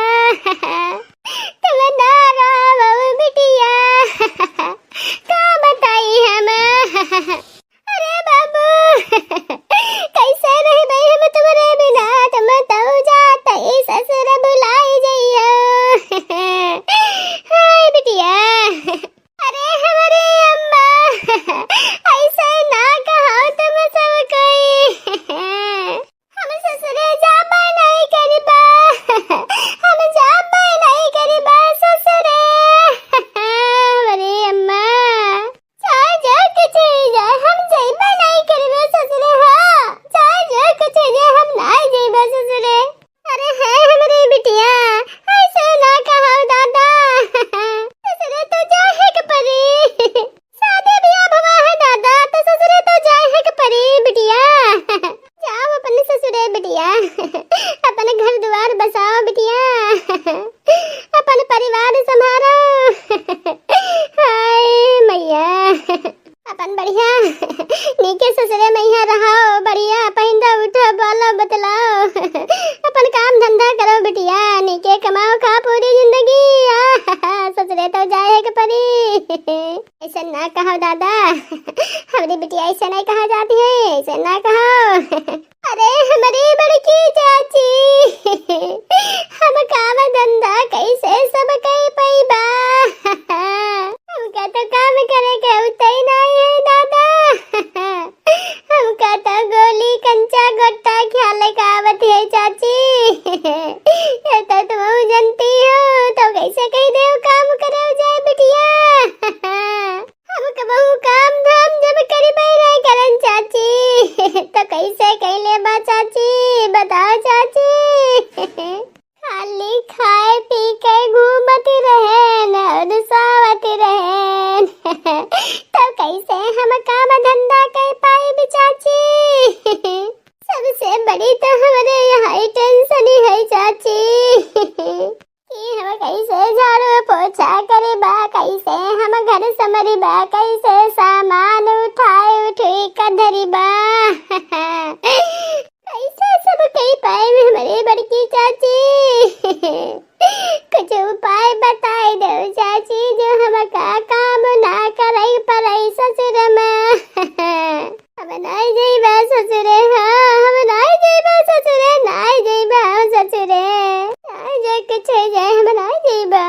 तुम ना रहो बिटिया, का बताई हम। अरे बाबू, कैसे रहबे हम तुम्हरे बिना, तुम तऊ जात ही ससुर भुलाई जइहो। हाय बिटिया, अरे हमरे अम्मा, ऐसे ना कहो तुम सब कोई। हम ससुरे जाबे नहीं करिबा, हम जाबे नहीं करिबा ससुरे। हमरे अम्मा, चाहे जो कुछ हुई जाए, हम जइबे नहीं करिबे ससुरे, हाँ, चाहे जो कुछ हुई जाए, हम नहीं जइबे ससुरे। अरे है हमरी बिटिया, ऐसे ना कहो दादा। ससुरे तो जाए के परी, शादी ब्याह भवा है दादा, तो ससुरे तो जाए के परी बिटिया। जाओ अपने ससुरे बिटिया, अपने घर द्वार बसाओ बिटिया, अपन परिवार संभारो। हाय मैया, अपन बढ़िया नीके ससुरे में यहाँ रहो, बढ़िया पहिंदा उठो, बोलो बतलाओ, अपन काम धंधा करो बिटिया, नीके कमाओ खा पूरी जिंदगी। आहा, ससुरे तो जाए के परी। ऐसे ना कहो दादा, हमरी बिटिया ऐसे नहीं कहा जाती है, ऐसे ना कहो। अरे हमरी बड़की चाची, हम काम धंधा कैसे सब कई पइबा? हमका तो काम करे के उतई नहीं है दादा। हमका तो गोली कंचा गोट्टा ख्याले का आवत है चाची। ये तो तुम जनती हो, तो कैसे कही देउ काम करे जाए बिटिया? हम कबहू काम धाम जब करी पाई नहीं करन चाची, तो कैसे कैले बा चाची? बताओ चाची। खाली खाए पी के घूमत रहेन और सावत रहेन। तो कैसे हम काम धंधा कर पाई चाची? सबसे बड़ी तो हमरे यहाँ ही टेंशन है चाची। कि हम कैसे झाड़ू पोछा करे बा, कैसे हम घर संभरी बा, कैसे सामान उठाए उठुई का धरी बा। कैसे सब कई पाए में हमरे बड़की चाची? कुछ उपाय बताए दो चाची, जो हमका काम ना करे पड़े ससुर में। अब नाई जइबा ससुरे, हाँ, हम नाई जइबा ससुरे, नाई जइबा हम ससुरे। नाई जे कुछ हो जाए, हम नाई जइबा।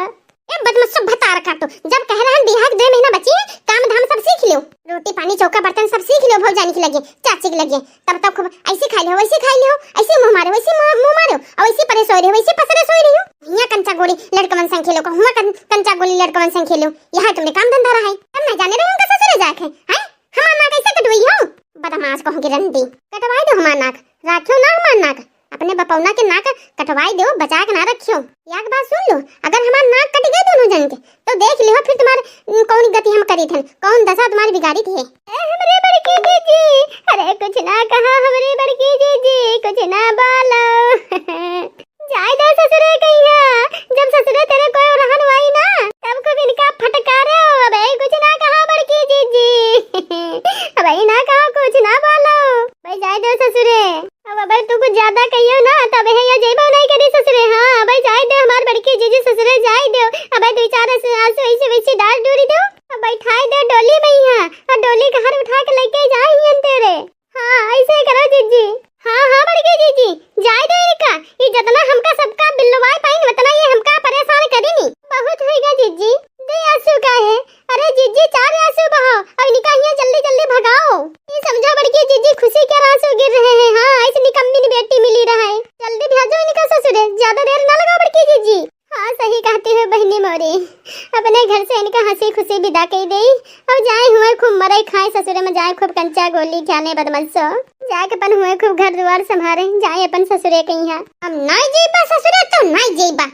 ए बदमाश भतार काटो, जब कह रहन बियाह के दो महीना बची है, काम धाम सब सीख लियो, रोटी पानी चौका बर्तन सब सीख लियो, भौजानी के लगे, चाची के लगे, तब तक खूब ऐसे खाई लियो, वैसे खाई लियो, ऐसे मुँह मारे, वैसे मुँह, मुँह मारो, और वैसे परे सोई रहो, वैसे पसरे सोई रहो। यहाँ कंचा गोली लड़कवन संग खेलो, हुआ कं-, कंचा गोली लड़कवन संग खेलो, यहाँ तुमने काम धंधा रहा है, हम नहीं जाने रहे उनका ससुरे जाके, हैं? हमार नाक कैसे कटवाई हो? बदमाश कहूँ की रंडी। कटवाई दो हमार नाक, राखियो ना हमार नाक। अपने बपौना के नाक कटवाई दो, बचा के ना रखियो। एक बात सुन लो, अगर हमार नाक कट गए दोनों जन के, तो देख लिहो फिर तुम्हार, उम, कौन गति हम करी थन, कौन दशा तुम्हारी बिगाड़ी थी। ए हमरे बड़की जीजी, अरे कुछ ना कहा हमरे बड़की जीजी, कुछ ना बोलो। जाए दो ससुरे कहिया, जब ससुरे तेरे कोई रहन वाई ना, तब खूब इनका फटकारे हो। अब कुछ ना कहा बड़की जीजी, अब ना कहा, कुछ ना बोलो भाई, जाए दो ससुरे। अब अबे तू कुछ ज्यादा कहियो ना, तब है या जइबो नहीं करी ससुरे। हाँ, अबे जाए दे हमार बड़की जीजी ससुरे, जाए दो। अबे दो चार आंसू, आंसू ऐसे वैसे डाल डूरी दो, अब बैठाए दो डोली में यहाँ, और डोली का हर उठा के लेके जाए ही तेरे। हाँ, ऐसे ही करो जीजी। हाँ, हाँ, बड़की जीजी, जाए दो इनका। ये जितना हमका सबका बिल्लवाए पाइन, उतना ये हमका परेशान करी नी। बहुत होइगा जीजी, दे आंसू का है। अरे जीजी, चार आंसू बहाओ और इनका यहाँ जल्दी जल्दी भगाओ। ये समझो बड़की जीजी, खुशी के आंसू गिर रहे हैं। हाँ, ऐसी निकम्मी बेटी मिली रहा है। जल्दी भेजो इनका ससुरे, ज्यादा देर ना लगाओ बड़की जीजी। हाँ, सही कहती हो बहिनी मोरी, अपने घर से इनका हंसी खुशी विदा कई देई। और जाए हुए खूब मरे खाए ससुरे में, जाए खूब कंचा गोली खाने बदमाशो, जाए के अपन हुए खूब घर दुआर संभारे, जाए अपन ससुरे कहिया। हम नाई जइबा ससुरे तो नाई जइबा,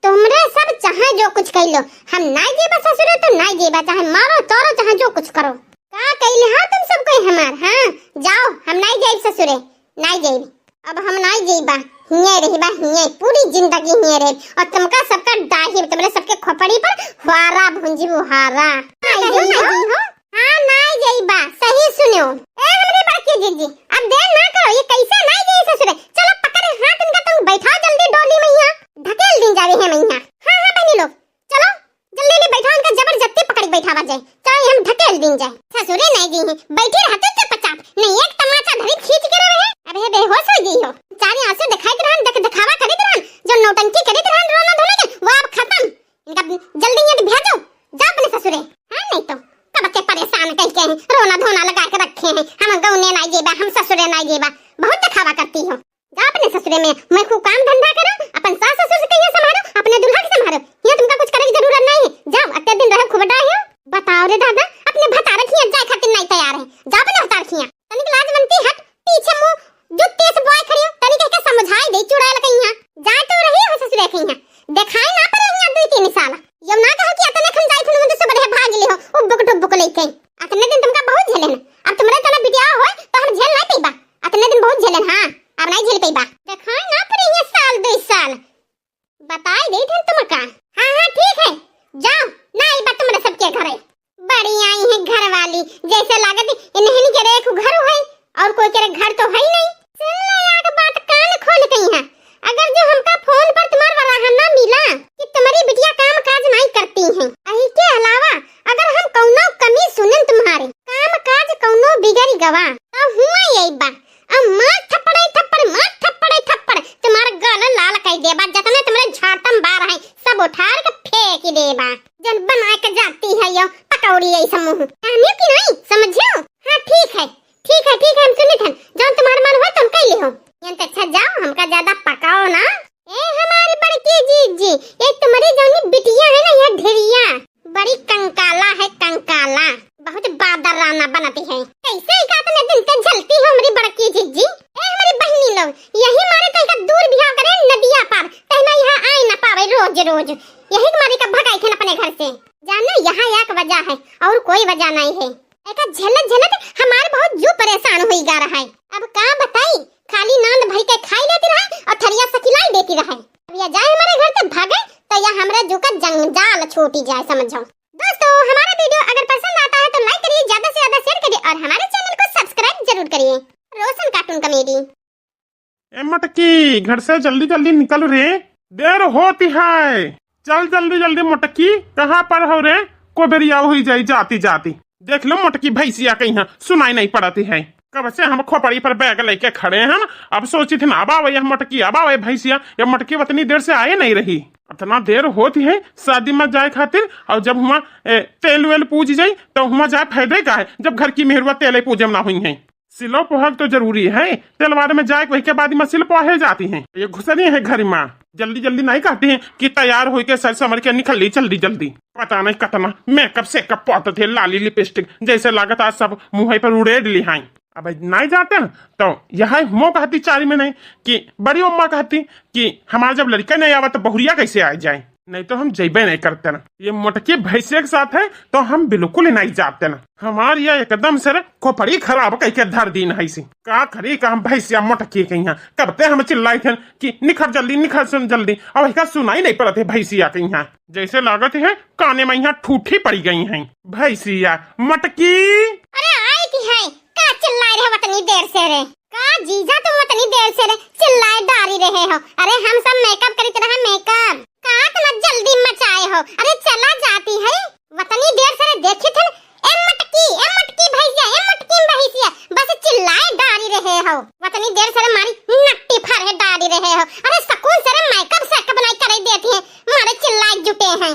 तुमरे सब चाहे जो कुछ कइ लो, हम नाई जइबा ससुरे तो नाई जइबा, चाहे मारो तोरो चाहे जो कुछ करो। का कइले हा तुम सब कोई हमार, हाँ? जाओ, हम नाई जाइब ससुरे, नाई जाइब। अब हम नाई जाइबा, हिये रहिबा, हिये, पूरी जिंदगी हिये रहिब। और तुमका सबका डाही, तुमरे सबके खोपड़ी पर हुआरा भुंजी हुआरा। नाई जाइबा? हाँ, नाई जाइबा, सही सुनियो। ए हमरे बड़की जीजी, अब देर ना करो, ये कैसे नाई जाई ससुरे? चलो पकड़े हाथ इनका, तुम बैठाओ जल्दी डोली में, यहाँ ढकेल दिन जावे है मैया। हाँ, हाँ बहनी लोग, चलो जल्दी ले बैठाओ इनका, जबरदस्ती पकड़ के बैठावा जाए। चलो, ये हम ढकेल दिन जाए। ससुरे नहीं दी है, बैठी रहते चुपचाप, नहीं एक तमाचा धरी खींच के रहे। अबे बेहोश हो गई हो। चारी आंसू दिखाई रहन, देख दिखावा करी रहन, जो नौटंकी करी रहन, रोना धोना के, वो अब खत्म। इनका जल्दी यहाँ भेजो, जाओ अपने ससुरे। हाँ, नहीं तो कब के परेशान कई के हैं, रोना धोना लगा के रखे हैं, हम गौने नहीं जेबा, हम ससुरे नहीं जेबा, बहुत दिखावा करती हो। जा अपने ससुरे में, मैं खूब काम धंधा करो, अपन सास ससुर से कहिया संभारो, अपने दूल्हा के संभारो। यहाँ तुमका कुछ करे की जरूरत नहीं है। जाओ, अत्ते दिन रहो खूब डाहे हो। बताओ रे दादा, अपने भतार खिया जाए खातिर नहीं तैयार है। जा अपने भतार खिया। तनिक लाज बनती हट, पीछे मुंह जो तेज बोए खड़ी हो, तनिक के समझाई दे चुड़ैल कहिया। जाए तो रही हो ससुरे कहिया। दिखाई ना पड़े यहाँ दुई तीन साल। यो ना कहो कि अतने खन जाई थुन मुझसे बढ़िया भाग ले हो, उब्बुक डुब्बुक लेके। अतने दिन तुमका बहुत झेले ना। अब तुम्हारे तना बिटिया होए तो हम झेल नहीं पीबा। अतने दिन बहुत झेले ना, हाँ, अब नहीं झेल पीबा। दिखाई ना पड़े ये साल दुई साल। बताई दे थे तुमका। हाँ, हाँ, ठीक है, जाओ, ना आइबा तुम्हारे सबके घरे। बड़ी आई है घर वाली, जैसे लागत इन्हीं के रे एक घर है और कोई के रे घर तो है ही नहीं। सुन ले एक बात कान खोल के यहाँ, अगर जो हमका फोन पर तुम्हारा वराह ना मिला कि तुम्हारी बिटिया काम काज नहीं करती हैं, यही के अलावा अगर हम कौनो कमी वाह, तो हुआ यही बा। अब मार थप्पड़े थप्पड़, मार थप्पड़े थप्पड़, तुम्हारा गला लाल कर देबा। जितने तुम्हारे झाटम बार है, सब उठार के फेंक देबा। जन बना के जाती है यो पकौड़ी ऐसा मुंह। जानियो कि नहीं, समझियो? हाँ, ठीक है, ठीक है, ठीक है, हम सुनित हन। जौन तुम्हार मन हो, तुम कह लिहो। यन तो अच्छा जाओ, हमका ज्यादा पकाओ ना। ए हमारी बड़की जीजी, ये तुम्हारी जौनी बिटिया है ना, यह ढेरिया, बड़ी कंकाला है, कंकाला। बहुत बादराना बनती है। कैसे ही का इतने दिन से झलती हो हमारी बड़की जीजी? ए हमारी बहनी लोग, यही मारे तो इनका दूर बिहाव करे नदिया पार, तहना यहाँ आए ना पावे रोज रोज। यही के मारे का भगाई थे अपने घर से। जाने यहाँ एक वजह है और कोई वजह नहीं है। एका झेलत झेलत हमार बहुत जू परेशान होई गा रहा है। अब का बताई, खाली नांद भई के खाई लेती रहे और थरिया सकिलाई देती रहे। अब यह जाए हमारे घर से भागे तो यह हमारे जू का जंजाल छूटी जाए, समझो। दोस्तों, हमारा video अगर पसंद आता है तो like करिए, ज्यादा से ज्यादा share करिए और हमारे channel को subscribe जरूर करिए। रोशन cartoon comedy। ए मोटकी, घर से जल्दी जल्दी निकल रे, देर होती है। चल जल्दी जल्दी मोटकी, कहाँ पर हो रे? को बेरिया हुई जाई जाती जाती। देख लो मोटकी भैंसिया कहीं सुनाई नहीं पड़ती है। कब से हम खोपड़ी पर बैग लेके खड़े हैं, अब सोचित ना, अब आवे यह मोटकी, अब आवे भैंसिया। यह मोटकी उतनी देर से आए नहीं रही। इतना देर होती है शादी में जाए खातिर, और जब हुआ, ए, तेल वेल पूज जाई तो हुआ जाए फायदे का है, जब घर की मेहरुआ तेल पूजे में ना हुई है। सिलो पोहक तो जरूरी है, तेलवार में जाए, वही के बाद में सिल पोहे जाती हैं। ये घुसनी है घर में, जल्दी जल्दी नहीं कहती हैं कि तैयार होके सर समर के निकल ली जल्दी जल्दी। पता नहीं कितना मेकअप सेकअप पोत थे, लाली लिपस्टिक, जैसे लागत आज सब मुँह पर उड़ेड ली हैं। अब नहीं जाते हैं तो यह मो कहती चारी में नहीं कि बड़ी अम्मा कहती कि हमारा जब लड़का नहीं आवा तो बहुरिया कैसे आ जाए। नहीं तो हम जइबे नहीं करते ना। ये मोटकी भैंसिया के साथ है तो हम बिल्कुल ही नहीं जाते ना। हमार ये एकदम से रे खोपड़ी खराब कइके धर दीन है सी। का करी का हम भैंसिया मोटकी के यहाँ। कब ते हम चिल्लाई थे कि निखर जल्दी, निखर सुन जल्दी। अब इसका सुनाई नहीं पड़त है भैंसिया के यहाँ। जैसे लागत है काने में यहाँ ठूठी पड़ी गई हैं। भैंसिया मोटकी। अरे आई की है, का चिल्लाए रहे वतनी देर से रे? का जीजा तुम वतनी देर से रे चिल्लाए डारी रहे हो? अरे हम सब मेकअप करित रहे, मेकअप। का इतना जल्दी मचाए हो? अरे चला जाती है। वतनी देर से रे देखी थे। ए मटकी, ए मटकी भैंसिया, ए मटकी भैंसिया, बस चिल्लाए डारी रहे हो। वतनी देर से रे मारी नट्टी फर है डारी रहे हो। अरे सुकून से रे मेकअप सेकअप नहीं करे देती है, मारे चिल्लाए जुटे हैं।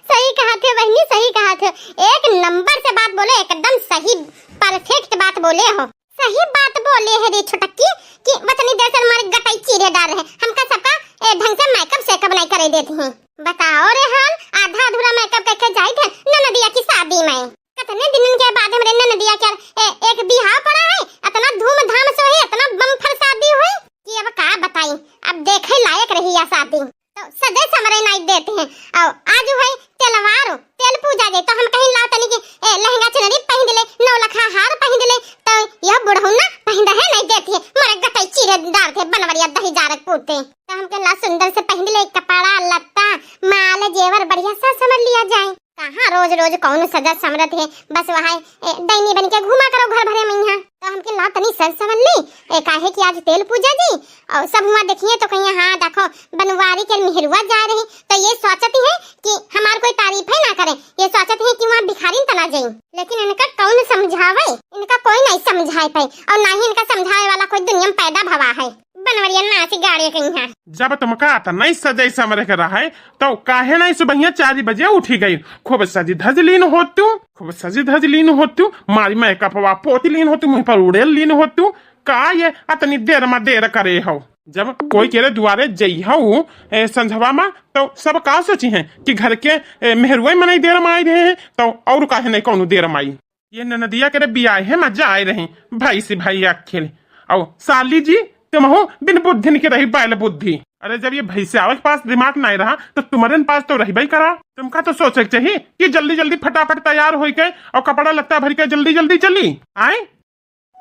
सही कहा थे बहनी, सही कहा थे। एक नंबर से बात बोले, एकदम सही perfect बात बोले हो। सही बात बोले है रे छोटकी कि वतनी देर से मारे गटाई चीरे डार रहे। हमका सबका, ए, ढंग से मेकअप सेकअप नहीं करे देती हैं। बताओ रे हाल, आधा अधूरा मेकअप करके जाई थे ननदिया की शादी में। कितने दिनन के बाद हमरे ननदिया के, ए, एक बिहाव पड़ा है, इतना धूमधाम से हुई, इतना बम्पर शादी हुई कि अब का बताई, अब देखे लायक रही या शादी। तो सजे समरे नाई देते हैं। और आज है तेलवार, तेल पूजा जाए तो हम कहीं लाओ तनी के, ए, लहंगा चुनरी पहिन ले, नौ लखा हार पहिन ले, तो यह बुढ़ऊ ना पहिन है नहीं देती है। मोरे गटई चीरे डार थे बनवरिया दही जारक पूते। तो हम कहीं ला सुंदर से पहिन ले कपड़ा लत्ता, माल जेवर बढ़िया सा समर लिया जाए। कहाँ रोज रोज कौन सजा समरत है, बस वहाँ, ए, डैनी बन के घूमा करो घर भरे में यहाँ। तो हमके ला तनी सज समर ली, ए, काहे कि आज तेल पूजा जी, और सब हुआ देखिए तो कहिए, "हाँ, देखो, बनवारी के मेहरुआ जा रही," तो ये सोचती है कि हमार कोई तारीफ है ना करे, ये सोचती है कि वहाँ भिखारिन तना जाई। लेकिन इनका कौन समझावे, इनका कोई नहीं समझाए पाए, और ना ही इनका समझावे वाला कोई दुनिया में पैदा भवा है। बनवरिया नाच गाड़े कहीं है। जब तुमका इतना ही सजई समरे के रहे, तो काहे नहीं सुबहिया चार बजे उठी गई? खूब सजी धज लीन होतू, खूब सजी धज लीन होतू, मारी मेकअपवा पोत लीन होतू, मुँह पर उड़ेल लीन होतू। का ये अतनी देर मा देर करे हो? जब कोई केरे दुआरे जइहउ, ए, संझवा मा, तो सब का सोची हैं कि घर के, ए, मेहरुए मनई देर मा आई रहे हैं, तो और काहे नहीं कौनो देर मा आई? ये ननदिया केरे बियाहे मा जाए रही, भाई से भाई अकेले। और साली जी, तुमहू बिन बुद्धिन के रही, बैल बुद्धि। अरे, जब ये भैंसियावा के पास दिमाग नहीं रहा, तो तुम्हारे पास तो रहबे करा। तुमका तो सोचे के चाहिए कि जल्दी जल्दी फटाफट तैयार होई के और कपड़ा लत्ता भर के जल्दी जल्दी चली। आए?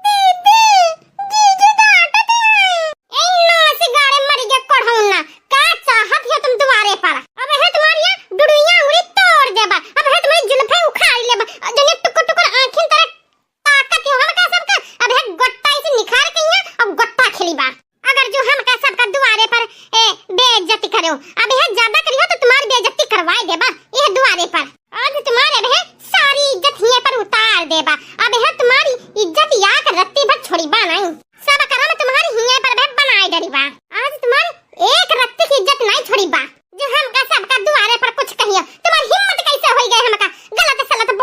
दीदी, जीजी डांटत हैं। ए नास गाड़े मर गया कोढ़ौना, का चाहत है तुम दुआरे पर? अब है तुम्हारी यहाँ डुडुइया उंगली तोड़ देबा, अब है तुम्हारी जुल्फे उखाड़ लेबा, और जने टुकुर टुकुर आँखिन तरह ताकत है हमका सबका, अब है गोट्टा इसे निखार के यहाँ और गोट्टा खेली बा। अगर जो हमका सबका दुआरे पर, ए, बेइज्जती करो, अब यह ज्यादा करियो तो तुम्हारी बेइज्जती करवाए देबा यह दुआरे पर। आज तुम्हारे अब है सारी इज्जत हिये पर उतार देबा। अब है तुम्हारी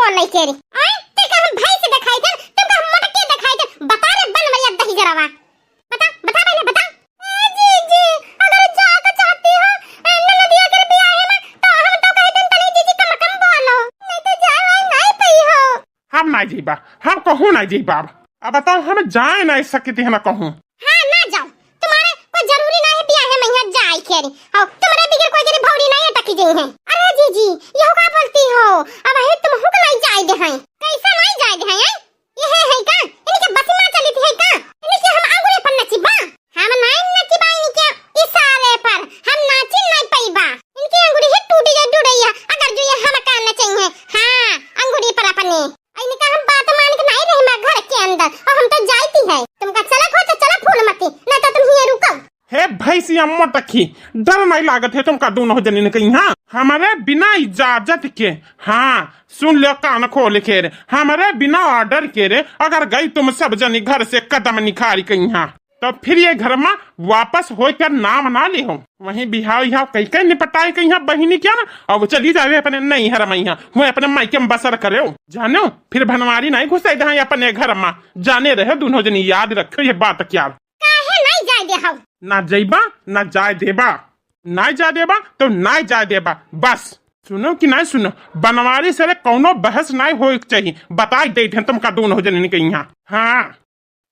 बोल नहीं के रे। आय, ते का हम भैंस देखाई थे, तुमका हम मोटकी देखाई थे। बता रे बनवरिया दहिजरवा। बता, बता पहले, बता। ए जीजी, अगर जाए के चाहती हो, ए, ननदिया के बियाहे में, तो हम तो कह देन तनी जीजी कम कम बोलो। नहीं तो जाए वाए नहीं पई हो। हम ना जइबा, हम कहूँ ना जइबा। अब बताओ, हम जाए ना सकती है ना कहूँ। हाँ, ना जाओ। तुम्हारे कोई जरूरी ना है बियाहे में यहाँ जाए के रे। और तुम्हारे बिगर कोई जने भौरी नहीं अटकी गई है। अरे जीजी, यहो का बोलती हो? अब है तुमहू को नहीं जाए दे हैं। कैसा नहीं जाए दे हैं, हैं? ये है, है का? इनके बस में चली थी, है का? इनके हम आंगुरे पर नचिबा। हम नहीं नचिबा इनके इशारे पर। हम नाचिन नहीं पइबा। इनकी अंगुरी ही टूटी जाए, डुड़ैया, अगर जो ये हम का नचई है। हाँ, अंगुरी पर अपने। इनका हम बात मान के नहीं रही मैं घर के अंदर। और हम तो जाती है। तुमका चलक हो तो चला फूलमती, नहीं तो तुम हिये रुको। हे भैंसिया मोटकी, डर नहीं लागत है तुमका दोनों जनिन के यहाँ? हमारे बिना इजाजत के, हाँ, सुन लो कान खोल के रे, हमारे बिना order के रे, अगर गई तुम सब जनी घर से कदम निखारी के यहाँ, तो फिर ये घर में वापस होए का नाम ना ले हो। वहीं बिहाव इहाव कई कई निपटाए के यहाँ बहिनी क्या ना, अब चली जावे अपने नैहर में, यहाँ हुए अपने मायके में बसर करे हो। जानो, फिर बनवारी नहीं घुसे दे अपने घर में, जाने रहे दोनों जनी, याद रखो ये बात क्या। काहे नहीं जाए दे हव? ना जइबा, ना जाए देबा। ना जाए देबा, तो ना जाए देबा। बस, सुनो कि नहीं सुनो, बनवारी से रे कौनो बहस नहीं होए के चाहिए। बताई देत हैं तुमका दोनों जनिन के यहाँ। हाँ।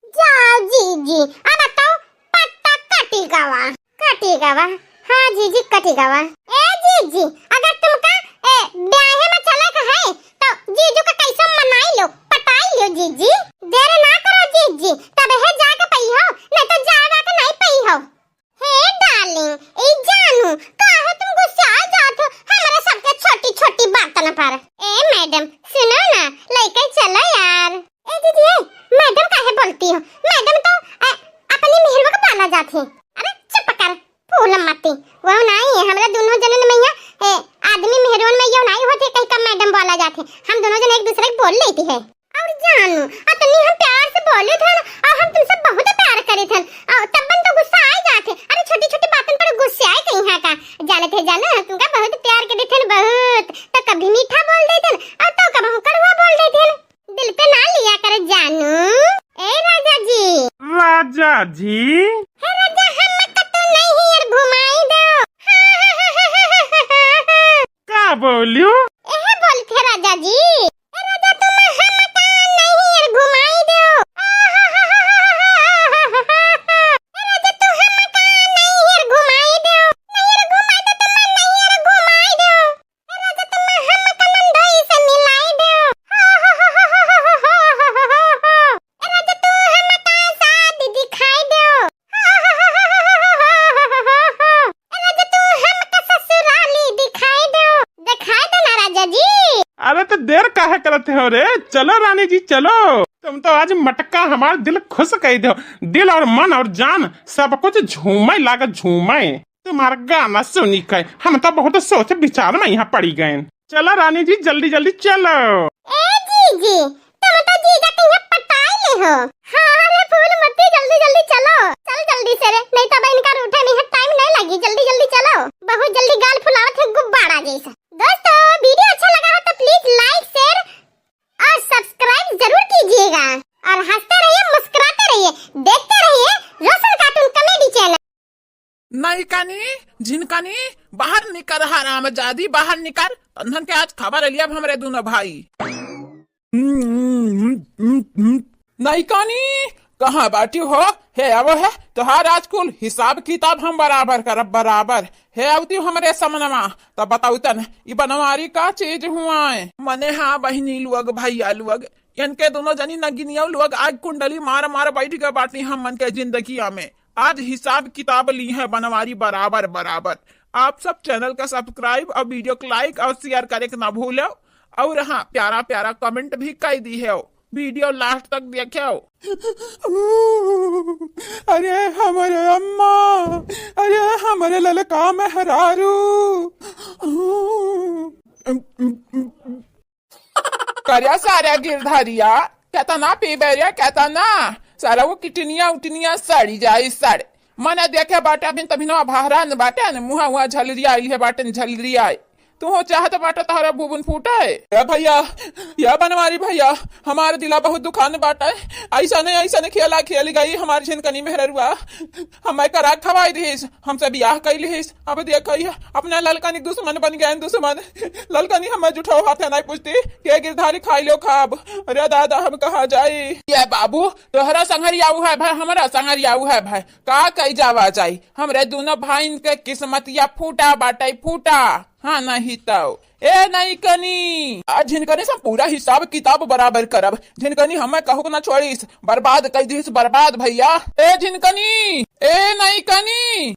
जाओ जीजी, अब तो पत्ता कटी गवा, कटी गवा। हाँ जीजी, कटी गवा। ए जीजी, अगर तुमका, ए, ब्याहे में चले के है, तो जीजू का कैसे मनाई लो, पटाई लो जीजी। देर ना करो जीजी, तब है जाके पई हो, नहीं तो जावा के नहीं पई हो। हे darling, ए जानू, काहे तुम गुस्सा जात हो हमरा सबके छोटी छोटी बातन पर? ए madam, सुनो ना, लेके चलो यार। ए दीदी, ए, madam काहे बोलती हो? Madam तो, अ, अपनी मेहरुआ को बोला जात है। अरे चुप कर, फूल मती। वो नहीं है, हमरा दोनों जनन में यहाँ, ए, आदमी मेहरुअन में यो नहीं होती, कहीं का madam बोला जात है। हम दोनों जन एक दूसरे को बोल लेती है। और जानू, अतनी हम प्यार से बोले थे ना, और हम तुमसे बहुत प्यार करे थे, और तब तो गुस्सा आ जाते। अरे छोटी छोटी बातन पर गुस्से आए कहीं यहाँ का। जाने थे जानू, हम तुमका बहुत प्यार करे थे ना, बहुत। तो कभी मीठा बोल देते ना, और तो कभी कड़वा बोल देते ना। दिल पे ना लिया कर जानू। ए राजा जी। राजा जी। हे राजा, हम कतौ नैहर घुमाई दो। का बोलियो? एहे बोलत है राजा जी। ए राजा, तुम हमका नैहर घुमाई दो। ए राजा, तू हमका नैहर घुमाई दो। नैहर घुमाई दो, तुम नैहर घुमाई दो। ए राजा, तुम हमका नंदोई से मिलाई दो। ए राजा, तू हमका शादी दिखाई दो। ए राजा, तू हमका ससुराली दिखाई दो। दिखाई दो ना राजा जी। अरे तो देर काहे करत हो रे, चलो रानी जी चलो। तुम तो आज मटका हमार दिल खुश कर दो, दिल और मन और जान सब कुछ झूमे लागे झूमे। तुम्हार गाना सुनी के हम तो बहुत सोच विचार में यहाँ पड़ी गए। चलो रानी जी जल्दी जल्दी चलो। ए जीजी, तुम तो जीजा के यहाँ पटाई ले हो। हाँ रे फूल मती, जल्दी जल्दी चलो, चल जल्दी से रे, नहीं तो अब इनका रूठे में यहाँ time नहीं लगी। जल्दी जल्दी चलो, बहुत जल्दी गाल फुलावत है गुब्बारा जैसा। दोस्तों, video अच्छा लगा हो तो please like, share और subscribe जरूर कीजिएगा और हंसते रहिए, मुस्कुराते रहिए, देखते रहिए रोशन cartoon comedy channel। नैकानी, झिनकानी, बाहर निकर, हरामजादी, बाहर निकर। तन्हन के आज खबर लिया अब हमरे दोनों भाई। नैकानी, कहाँ बाटी हो? हे आवो है, तोहार आज कुल हिसाब किताब हम बराबर करब, बराबर। हे आवती हमरे समनमा, तब बताऊ तन, ई बनवारी का चीज हुआ है? मने हाँ बहिनी लोग, भैया लोग, इनके दोनों जनी नगिनिया लोग आग कुंडली मार मार बैठ गए बाटी हम मन के जिंदगिया में। आज हिसाब किताब ली है बनवारी बराबर बराबर। आप सब channel का subscribe और video को like और share करे के ना भूलो। और हाँ, प्यारा प्यारा comment भी कर दी है, video last तक देखो। अरे हमरे अम्मा, अरे हमरे ललका मेहरारू। करिया सारा गिरधरिया, केतना पीबे रे, केतना? सारा वो किटनिया उटनिया सड़ी जाई सड़। मने देखे बाटे अभी तभी ना बहरान बाटे न, मुहा हुआ झलरिया आइल है बाटे न झलरिया। तू हो चाहत बाटा तोहरा बुबुन फूटे? ए भइया, ए बनवारी भइया, हमार दिला बहुत दुखान बाटे। अइसने, अइसने खेला खेल गई हमार झिनकनी मेहररुआ। हमें करा खवाई दिहिस, हमसे बियाह कई लिहिस। अब देखई, अपना ललकनी दुश्मन बन गए, दुश्मन। ललकनी हमें जुठो हाथे नहीं पूछती, के गिरधारी खाई लो खाब। अरे दादा, हम कहाँ जाई? ए बाबू, तोहरा संगरियाऊ है भाई, हमरा संगरियाऊ है भाई, का कई जावा जाई? हमरे दोनों भाईन के किस्मतिया फूटा बाटे, फूटा। हाँ, नहीं तो। ए नइकनी, आज झिनकनी से हम पूरा हिसाब किताब बराबर करब। झिनकनी हमें कहूक ना छोड़ीस, बर्बाद कई दिहिस, बर्बाद भइया। ए झिनकनी, ए नइकनी।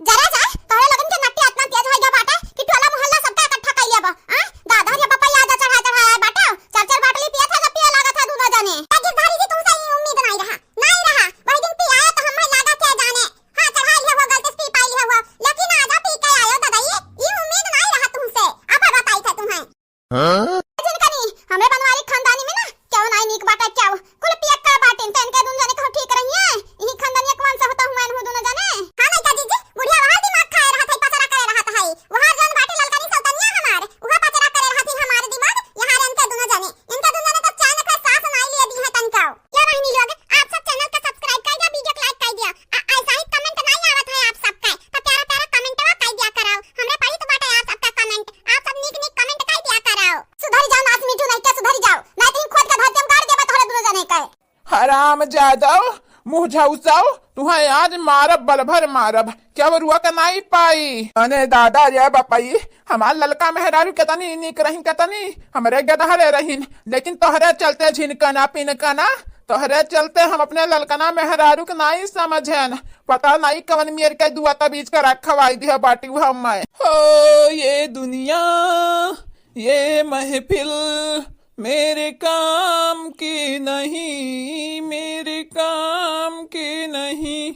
जरा जा, तोहरे लोगन के नट्टी इतना तेज होइ गया बाटे कि टोला मोहल्ला सबका इकट्ठा कइ लिया बा। आ? दादा रे बापा, याद चढ़ा चढ़ा आए बाटे, चार चार बाटली पियत है, ना पिए लागत है दोनों जने। ए गिरधारी जी, तुमसे ई उम्मीद नहीं रहा, नहीं रहा। वही दिन पियाए तो हमें लागा के जाने। हाँ, चढ़ा लिया हुआ, गलती से पी पाई लिया हुआ, लेकिन आजा पी के आयो दादा, ये, ये उम्मीद नहीं रहा तुमसे। अब बताई थे तुम्हें। हाँ? जिनकनी, हमरे बनवारी खानदानी में ना, क्यों नहीं नीक बाटे, क्यों? कुल पियक्कड़ बाटिन, तो इनके दुन जने कहूँ ठीक रही है। यही खानदानिया कौन सा होता हूँ मैं हूँ दोनों जने? हाँ, नहीं का जीजी, बुढ़िया वहाँ दिमाग खाए रहा था, पचरा करे रहा था, वहाँ जौन बाटी ललकनी सौतनिया हमार, वहाँ पचरा करे रहा थी हमारे दिमाग, यहाँ रे इनके दुनों जने, इनके दुनों जने तो चैन का सांस नहीं लिए दी है तनकाओ। क्या बहिनी लोग, आप सब channel का subscribe कर दिया, video को like कर दिया, आ, ऐसा ही comment नहीं आवत है आप सबका, तो प्यारा प्यारा commentवा कर दिया कराओ, हमरे पढ़ी तो बाटे आप सबका comment, आप सब नीक नीक comment कर दिया कराओ। सुधर जाओ नास मिठू, नहीं के सुधर जाओ, नहीं तो ही खोद के धरती में गाड़ देबे तोहरे दुनों जने के। हराम जादव, मुँह झौसाओ, तुहें आज मारब, बल भर मारब, क्या वो रुआ के नाई पाई? अने दादा रे बपई, हमार ललका मेहरारू केतनी नीक रहिन, केतनी हमरे गदहरे रहिन, लेकिन तोहरे चलते झिनकना पिनकना, तोहरे चलते हम अपने ललकना मेहरारू के नाई समझेन। पता नाई कवन मेर के दुआ तबीज करा खवाई दिया बाटी हमें। हो ये दुनिया, ये महफिल मेरे काम की नहीं, मेरे काम की नहीं।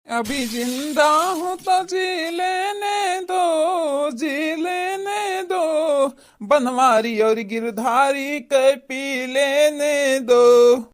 अभी जिंदा हूँ तो जी लेने दो, जी लेने दो, बनवारी और गिरधारी के पी लेने दो।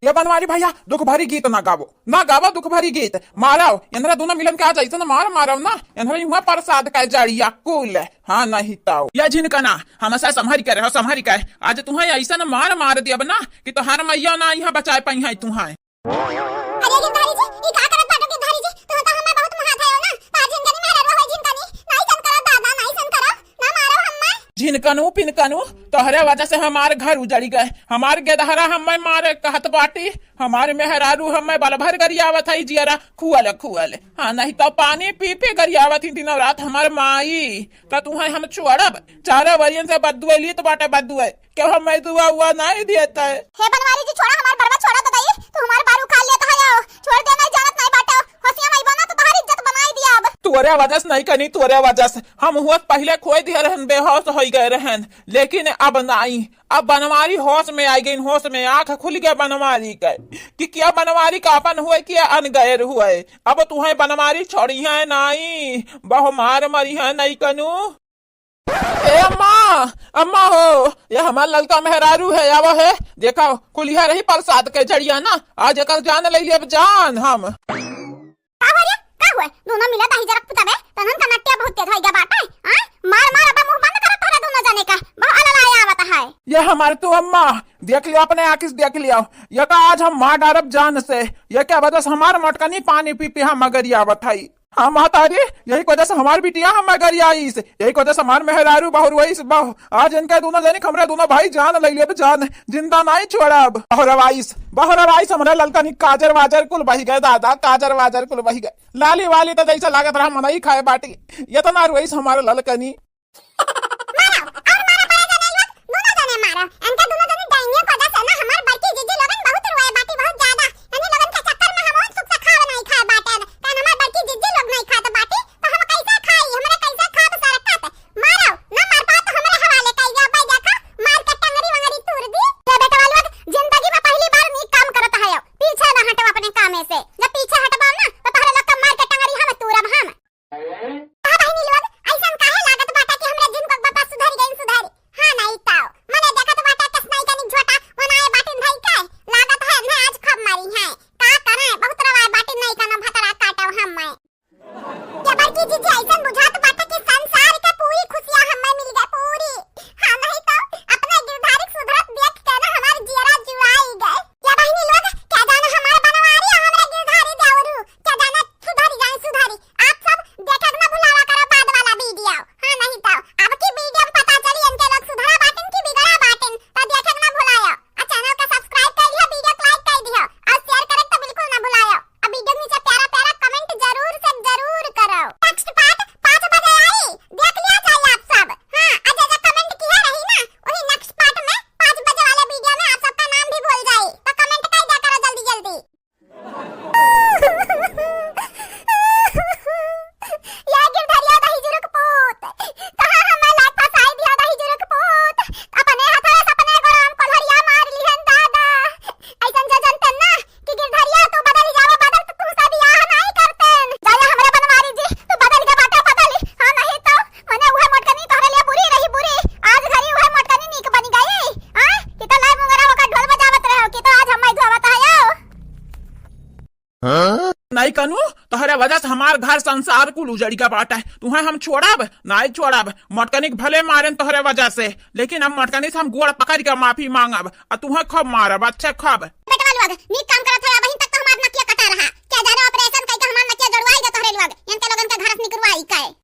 ये बनवारी भइया, दुख भरी गीत ना गावो, ना गावो दुख भरी गीत। मारव, एनरा दोनों मिलन के आज ऐसन मार मारव ना, एनरा हुआ प्रसाद का जड़िया कुल। हाँ, नहीं तो। ये झिनकना, हमसे संभरी के रहो, संभरी के। आज तुहें ऐसन मार मार दियब ना कि तोहार मइया ना यहाँ बचाए पइहैं तुहें। अरे गिरधारी जी, ई का करत बाटो गिरधारी जी? तू तो हमें बहुत मुहात है ना। तार झिनकनी मेहररुआ होई झिनकनी। नाई सन करो दादा, नाई सन करो। ना मारो हमें। झिनकनू पिनकनू, तोहरे वजह से हमार घर उजड़ी गए। हमार गेदहरा हमें मारे कहत बाटी। हमार मेहरारू हमें बल भर गरियावत है जियरा। खुअल, खुअल। हाँ, नहीं तो पानी पी पी गरियावत ही दिनों रात हमार माई। तो तुहें हम छोड़ब? चारों वरियन से बद्दुए लीत बाटे, बद्दुए। क्यों हमें दुआ उआ नहीं देता है? हे बनवारी जी, छोड़ा हमार बरवा, छोड़ा तो दई। तू हमार बारू खा लेता है, आओ। छोड़ दे, नहीं जानत नहीं बाटे। होशिया मई बना तो तोहार इज्जत बनाई दिया अब। तोरे वजह से नहीं कनी, तोरे वजह से। हम हुआ पहले खोए दिए रहन, बेहोश होई गए रहन, लेकिन अब नहीं। अब बनवारी होश में आई गई, होश में आँख खुल गया बनवारी के कि क्या बनवारी का अपन हुए, क्या अनगैर हुए। अब तुहें बनवारी छोड़ी है नहीं, बहु मार मरी है नहीं कनू। ए अम्मा, अम्मा हो, ये हमार ललका मेहरारू है, आवा है, देखा कुलिया रही प्रसाद के जड़िया ना, आज एकर जान ले लेब जान हम। का हो रे? का हुए? दोनों मिला दाही जरक पुतबे, तनन का नट्टिया बहुत तेज होई गया बाटे, हाँ? मार, मार, अपन मुंह बंद करो तोरे दोनों जने का, बहुत अललाए आवत है। ये हमार तू अम्मा, देख लियो अपने आँखी से, देख लियो, ये का आज हम मार डारब जान से, ये क्या वजह से हमार मटकनी पानी पी पी हम मगरी आवत है। हाँ महतारी, यही वजह से हमार बिटिया हम मगरी आईस, यही वजह से हमार मेहरारू बहुरवाईस बहु, आज इनका दोनों जने, हमरा दोनों भाई जान ले लेब जान, जिंदा नहीं छोड़ब। बहुरवाईस, बहुरवाईस, हमरा ललका नी काजर वाजर कुल बही गए दादा, काजर वाजर कुल बही गए। लाली वाली तो जैसे लागत रहा मनई खाए बाटी, इतना रोईस हमार ललकनी। मारो, और मारो, बड़े जने लोग, दोनों जने मारो। इनके दोनों जने डाइनियों को जैसे ना हमार बड़की जीजी लोगन बहुत रोए बाटी, बहुत ज्यादा। इन्हीं लोगन के चक्कर में हम और सुख से खाव नहीं खाए बाटे। कान हमार बड़की जीजी लोग नहीं खात बाटी, तो हम कैसे खाई? हमरे कैसे खाब सरकत? मारो, ना मार पाओ तो हमरे हवाले कई जाओ, भाई देखा, मार के टंगरी वंगरी तूर दी। ये बेटवा लोग, जिंदगी में पहली बार नीक काम करत है, पीछे ना हटो अपने कामे से। जब पीछे हटबा ना, तो तोहरे लोग के मार के टंगरी हम तूरब हम। का बहिनी लोग, अइसन काहे लागत बाटे? कनू, तोहरे वजह से हमार घर संसार कुल उजड़ि गा बाटइ। तुहइ हम छोड़ब? नाहीं छोड़ब। मोटकनी के भले मारेन तोहरे वजह से, लेकिन अब मोटकनी से हम गोड़ पकड़ि के माफी माँगब, अ तुहइ खूब मारब, अच्छे खूब। बेटवा लोग, नीक काम करत है, अबहिन तक तो हमार नकिया कटा रहा। का जाने operation कइ के हमार नकिया जोड़वाइ दे तोहरे लोग, इनके लोगन के घर से निकरवाइ के।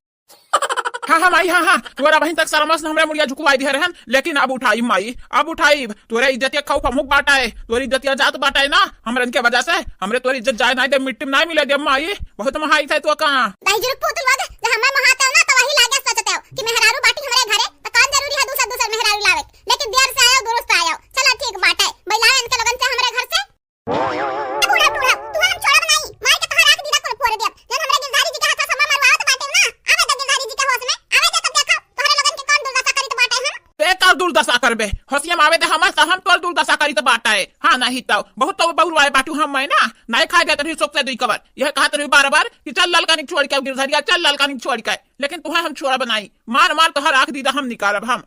हाँ, हाँ माई, हाँ, हाँ, तोरा अबहिन तक सरमस न हमरे मुड़िया झुकवाइ दिहे रहेन, लेकिन अब उठाइब माई, अब उठाइब। तोरे इज्जतिया खाउ फमुक बाटइ, तोरी इज्जतिया जात बाटइ ना, हमरे इनके वजह से, हमरे तोरी इज्जत जाइ नाहीं देब, मिट्टी में नाहीं मिले देब माई, बहुत महाई थे तो का। दहिजरू पूत लोग, जब हमें महातेव ना, तो वही लागे सोचतेव कि मेहरारू बाटी हमरे घरे, तो कौन जरूरी है दूसर दूसर मेहरारू लावे, लेकिन देर से आयो, दुरुस्त आयो। चला ठीक बाटइ, बैलावे इनके लोगन से हमरे घर से। बूढ़ा, बूढ़ा, तू हम छोड़ब नाहीं, मार के तोहार आँख दीदा कुल फोड़ देब। जन हमरे गिरधारी जी के हाथ से मरवावत बाटे ना, आवे दे गिरधारी जी के होश में, आवे दे तब देखब, तोहरे लोगन के कौन दुर्दशा करित बाटे हम। ते तोर दुर्दशा करबे, होशिया में आवे दे हमर, तब हम तोर दुर्दशा करित बाटे। हाँ, नाहीं तो, बहुत तो बहुरवाए बाटू हम मैं ना, नाहीं खाए देत रही सुख से दुई कबर। यह कहत रही बार बार कि चल ललका निक छोड़ि के, गिरधारिया, चल ललका निक छोड़ि के, लेकिन तुहइ हम छोड़ब नाहीं, मार मार तोहार आँख दीदा हम निकारब हम।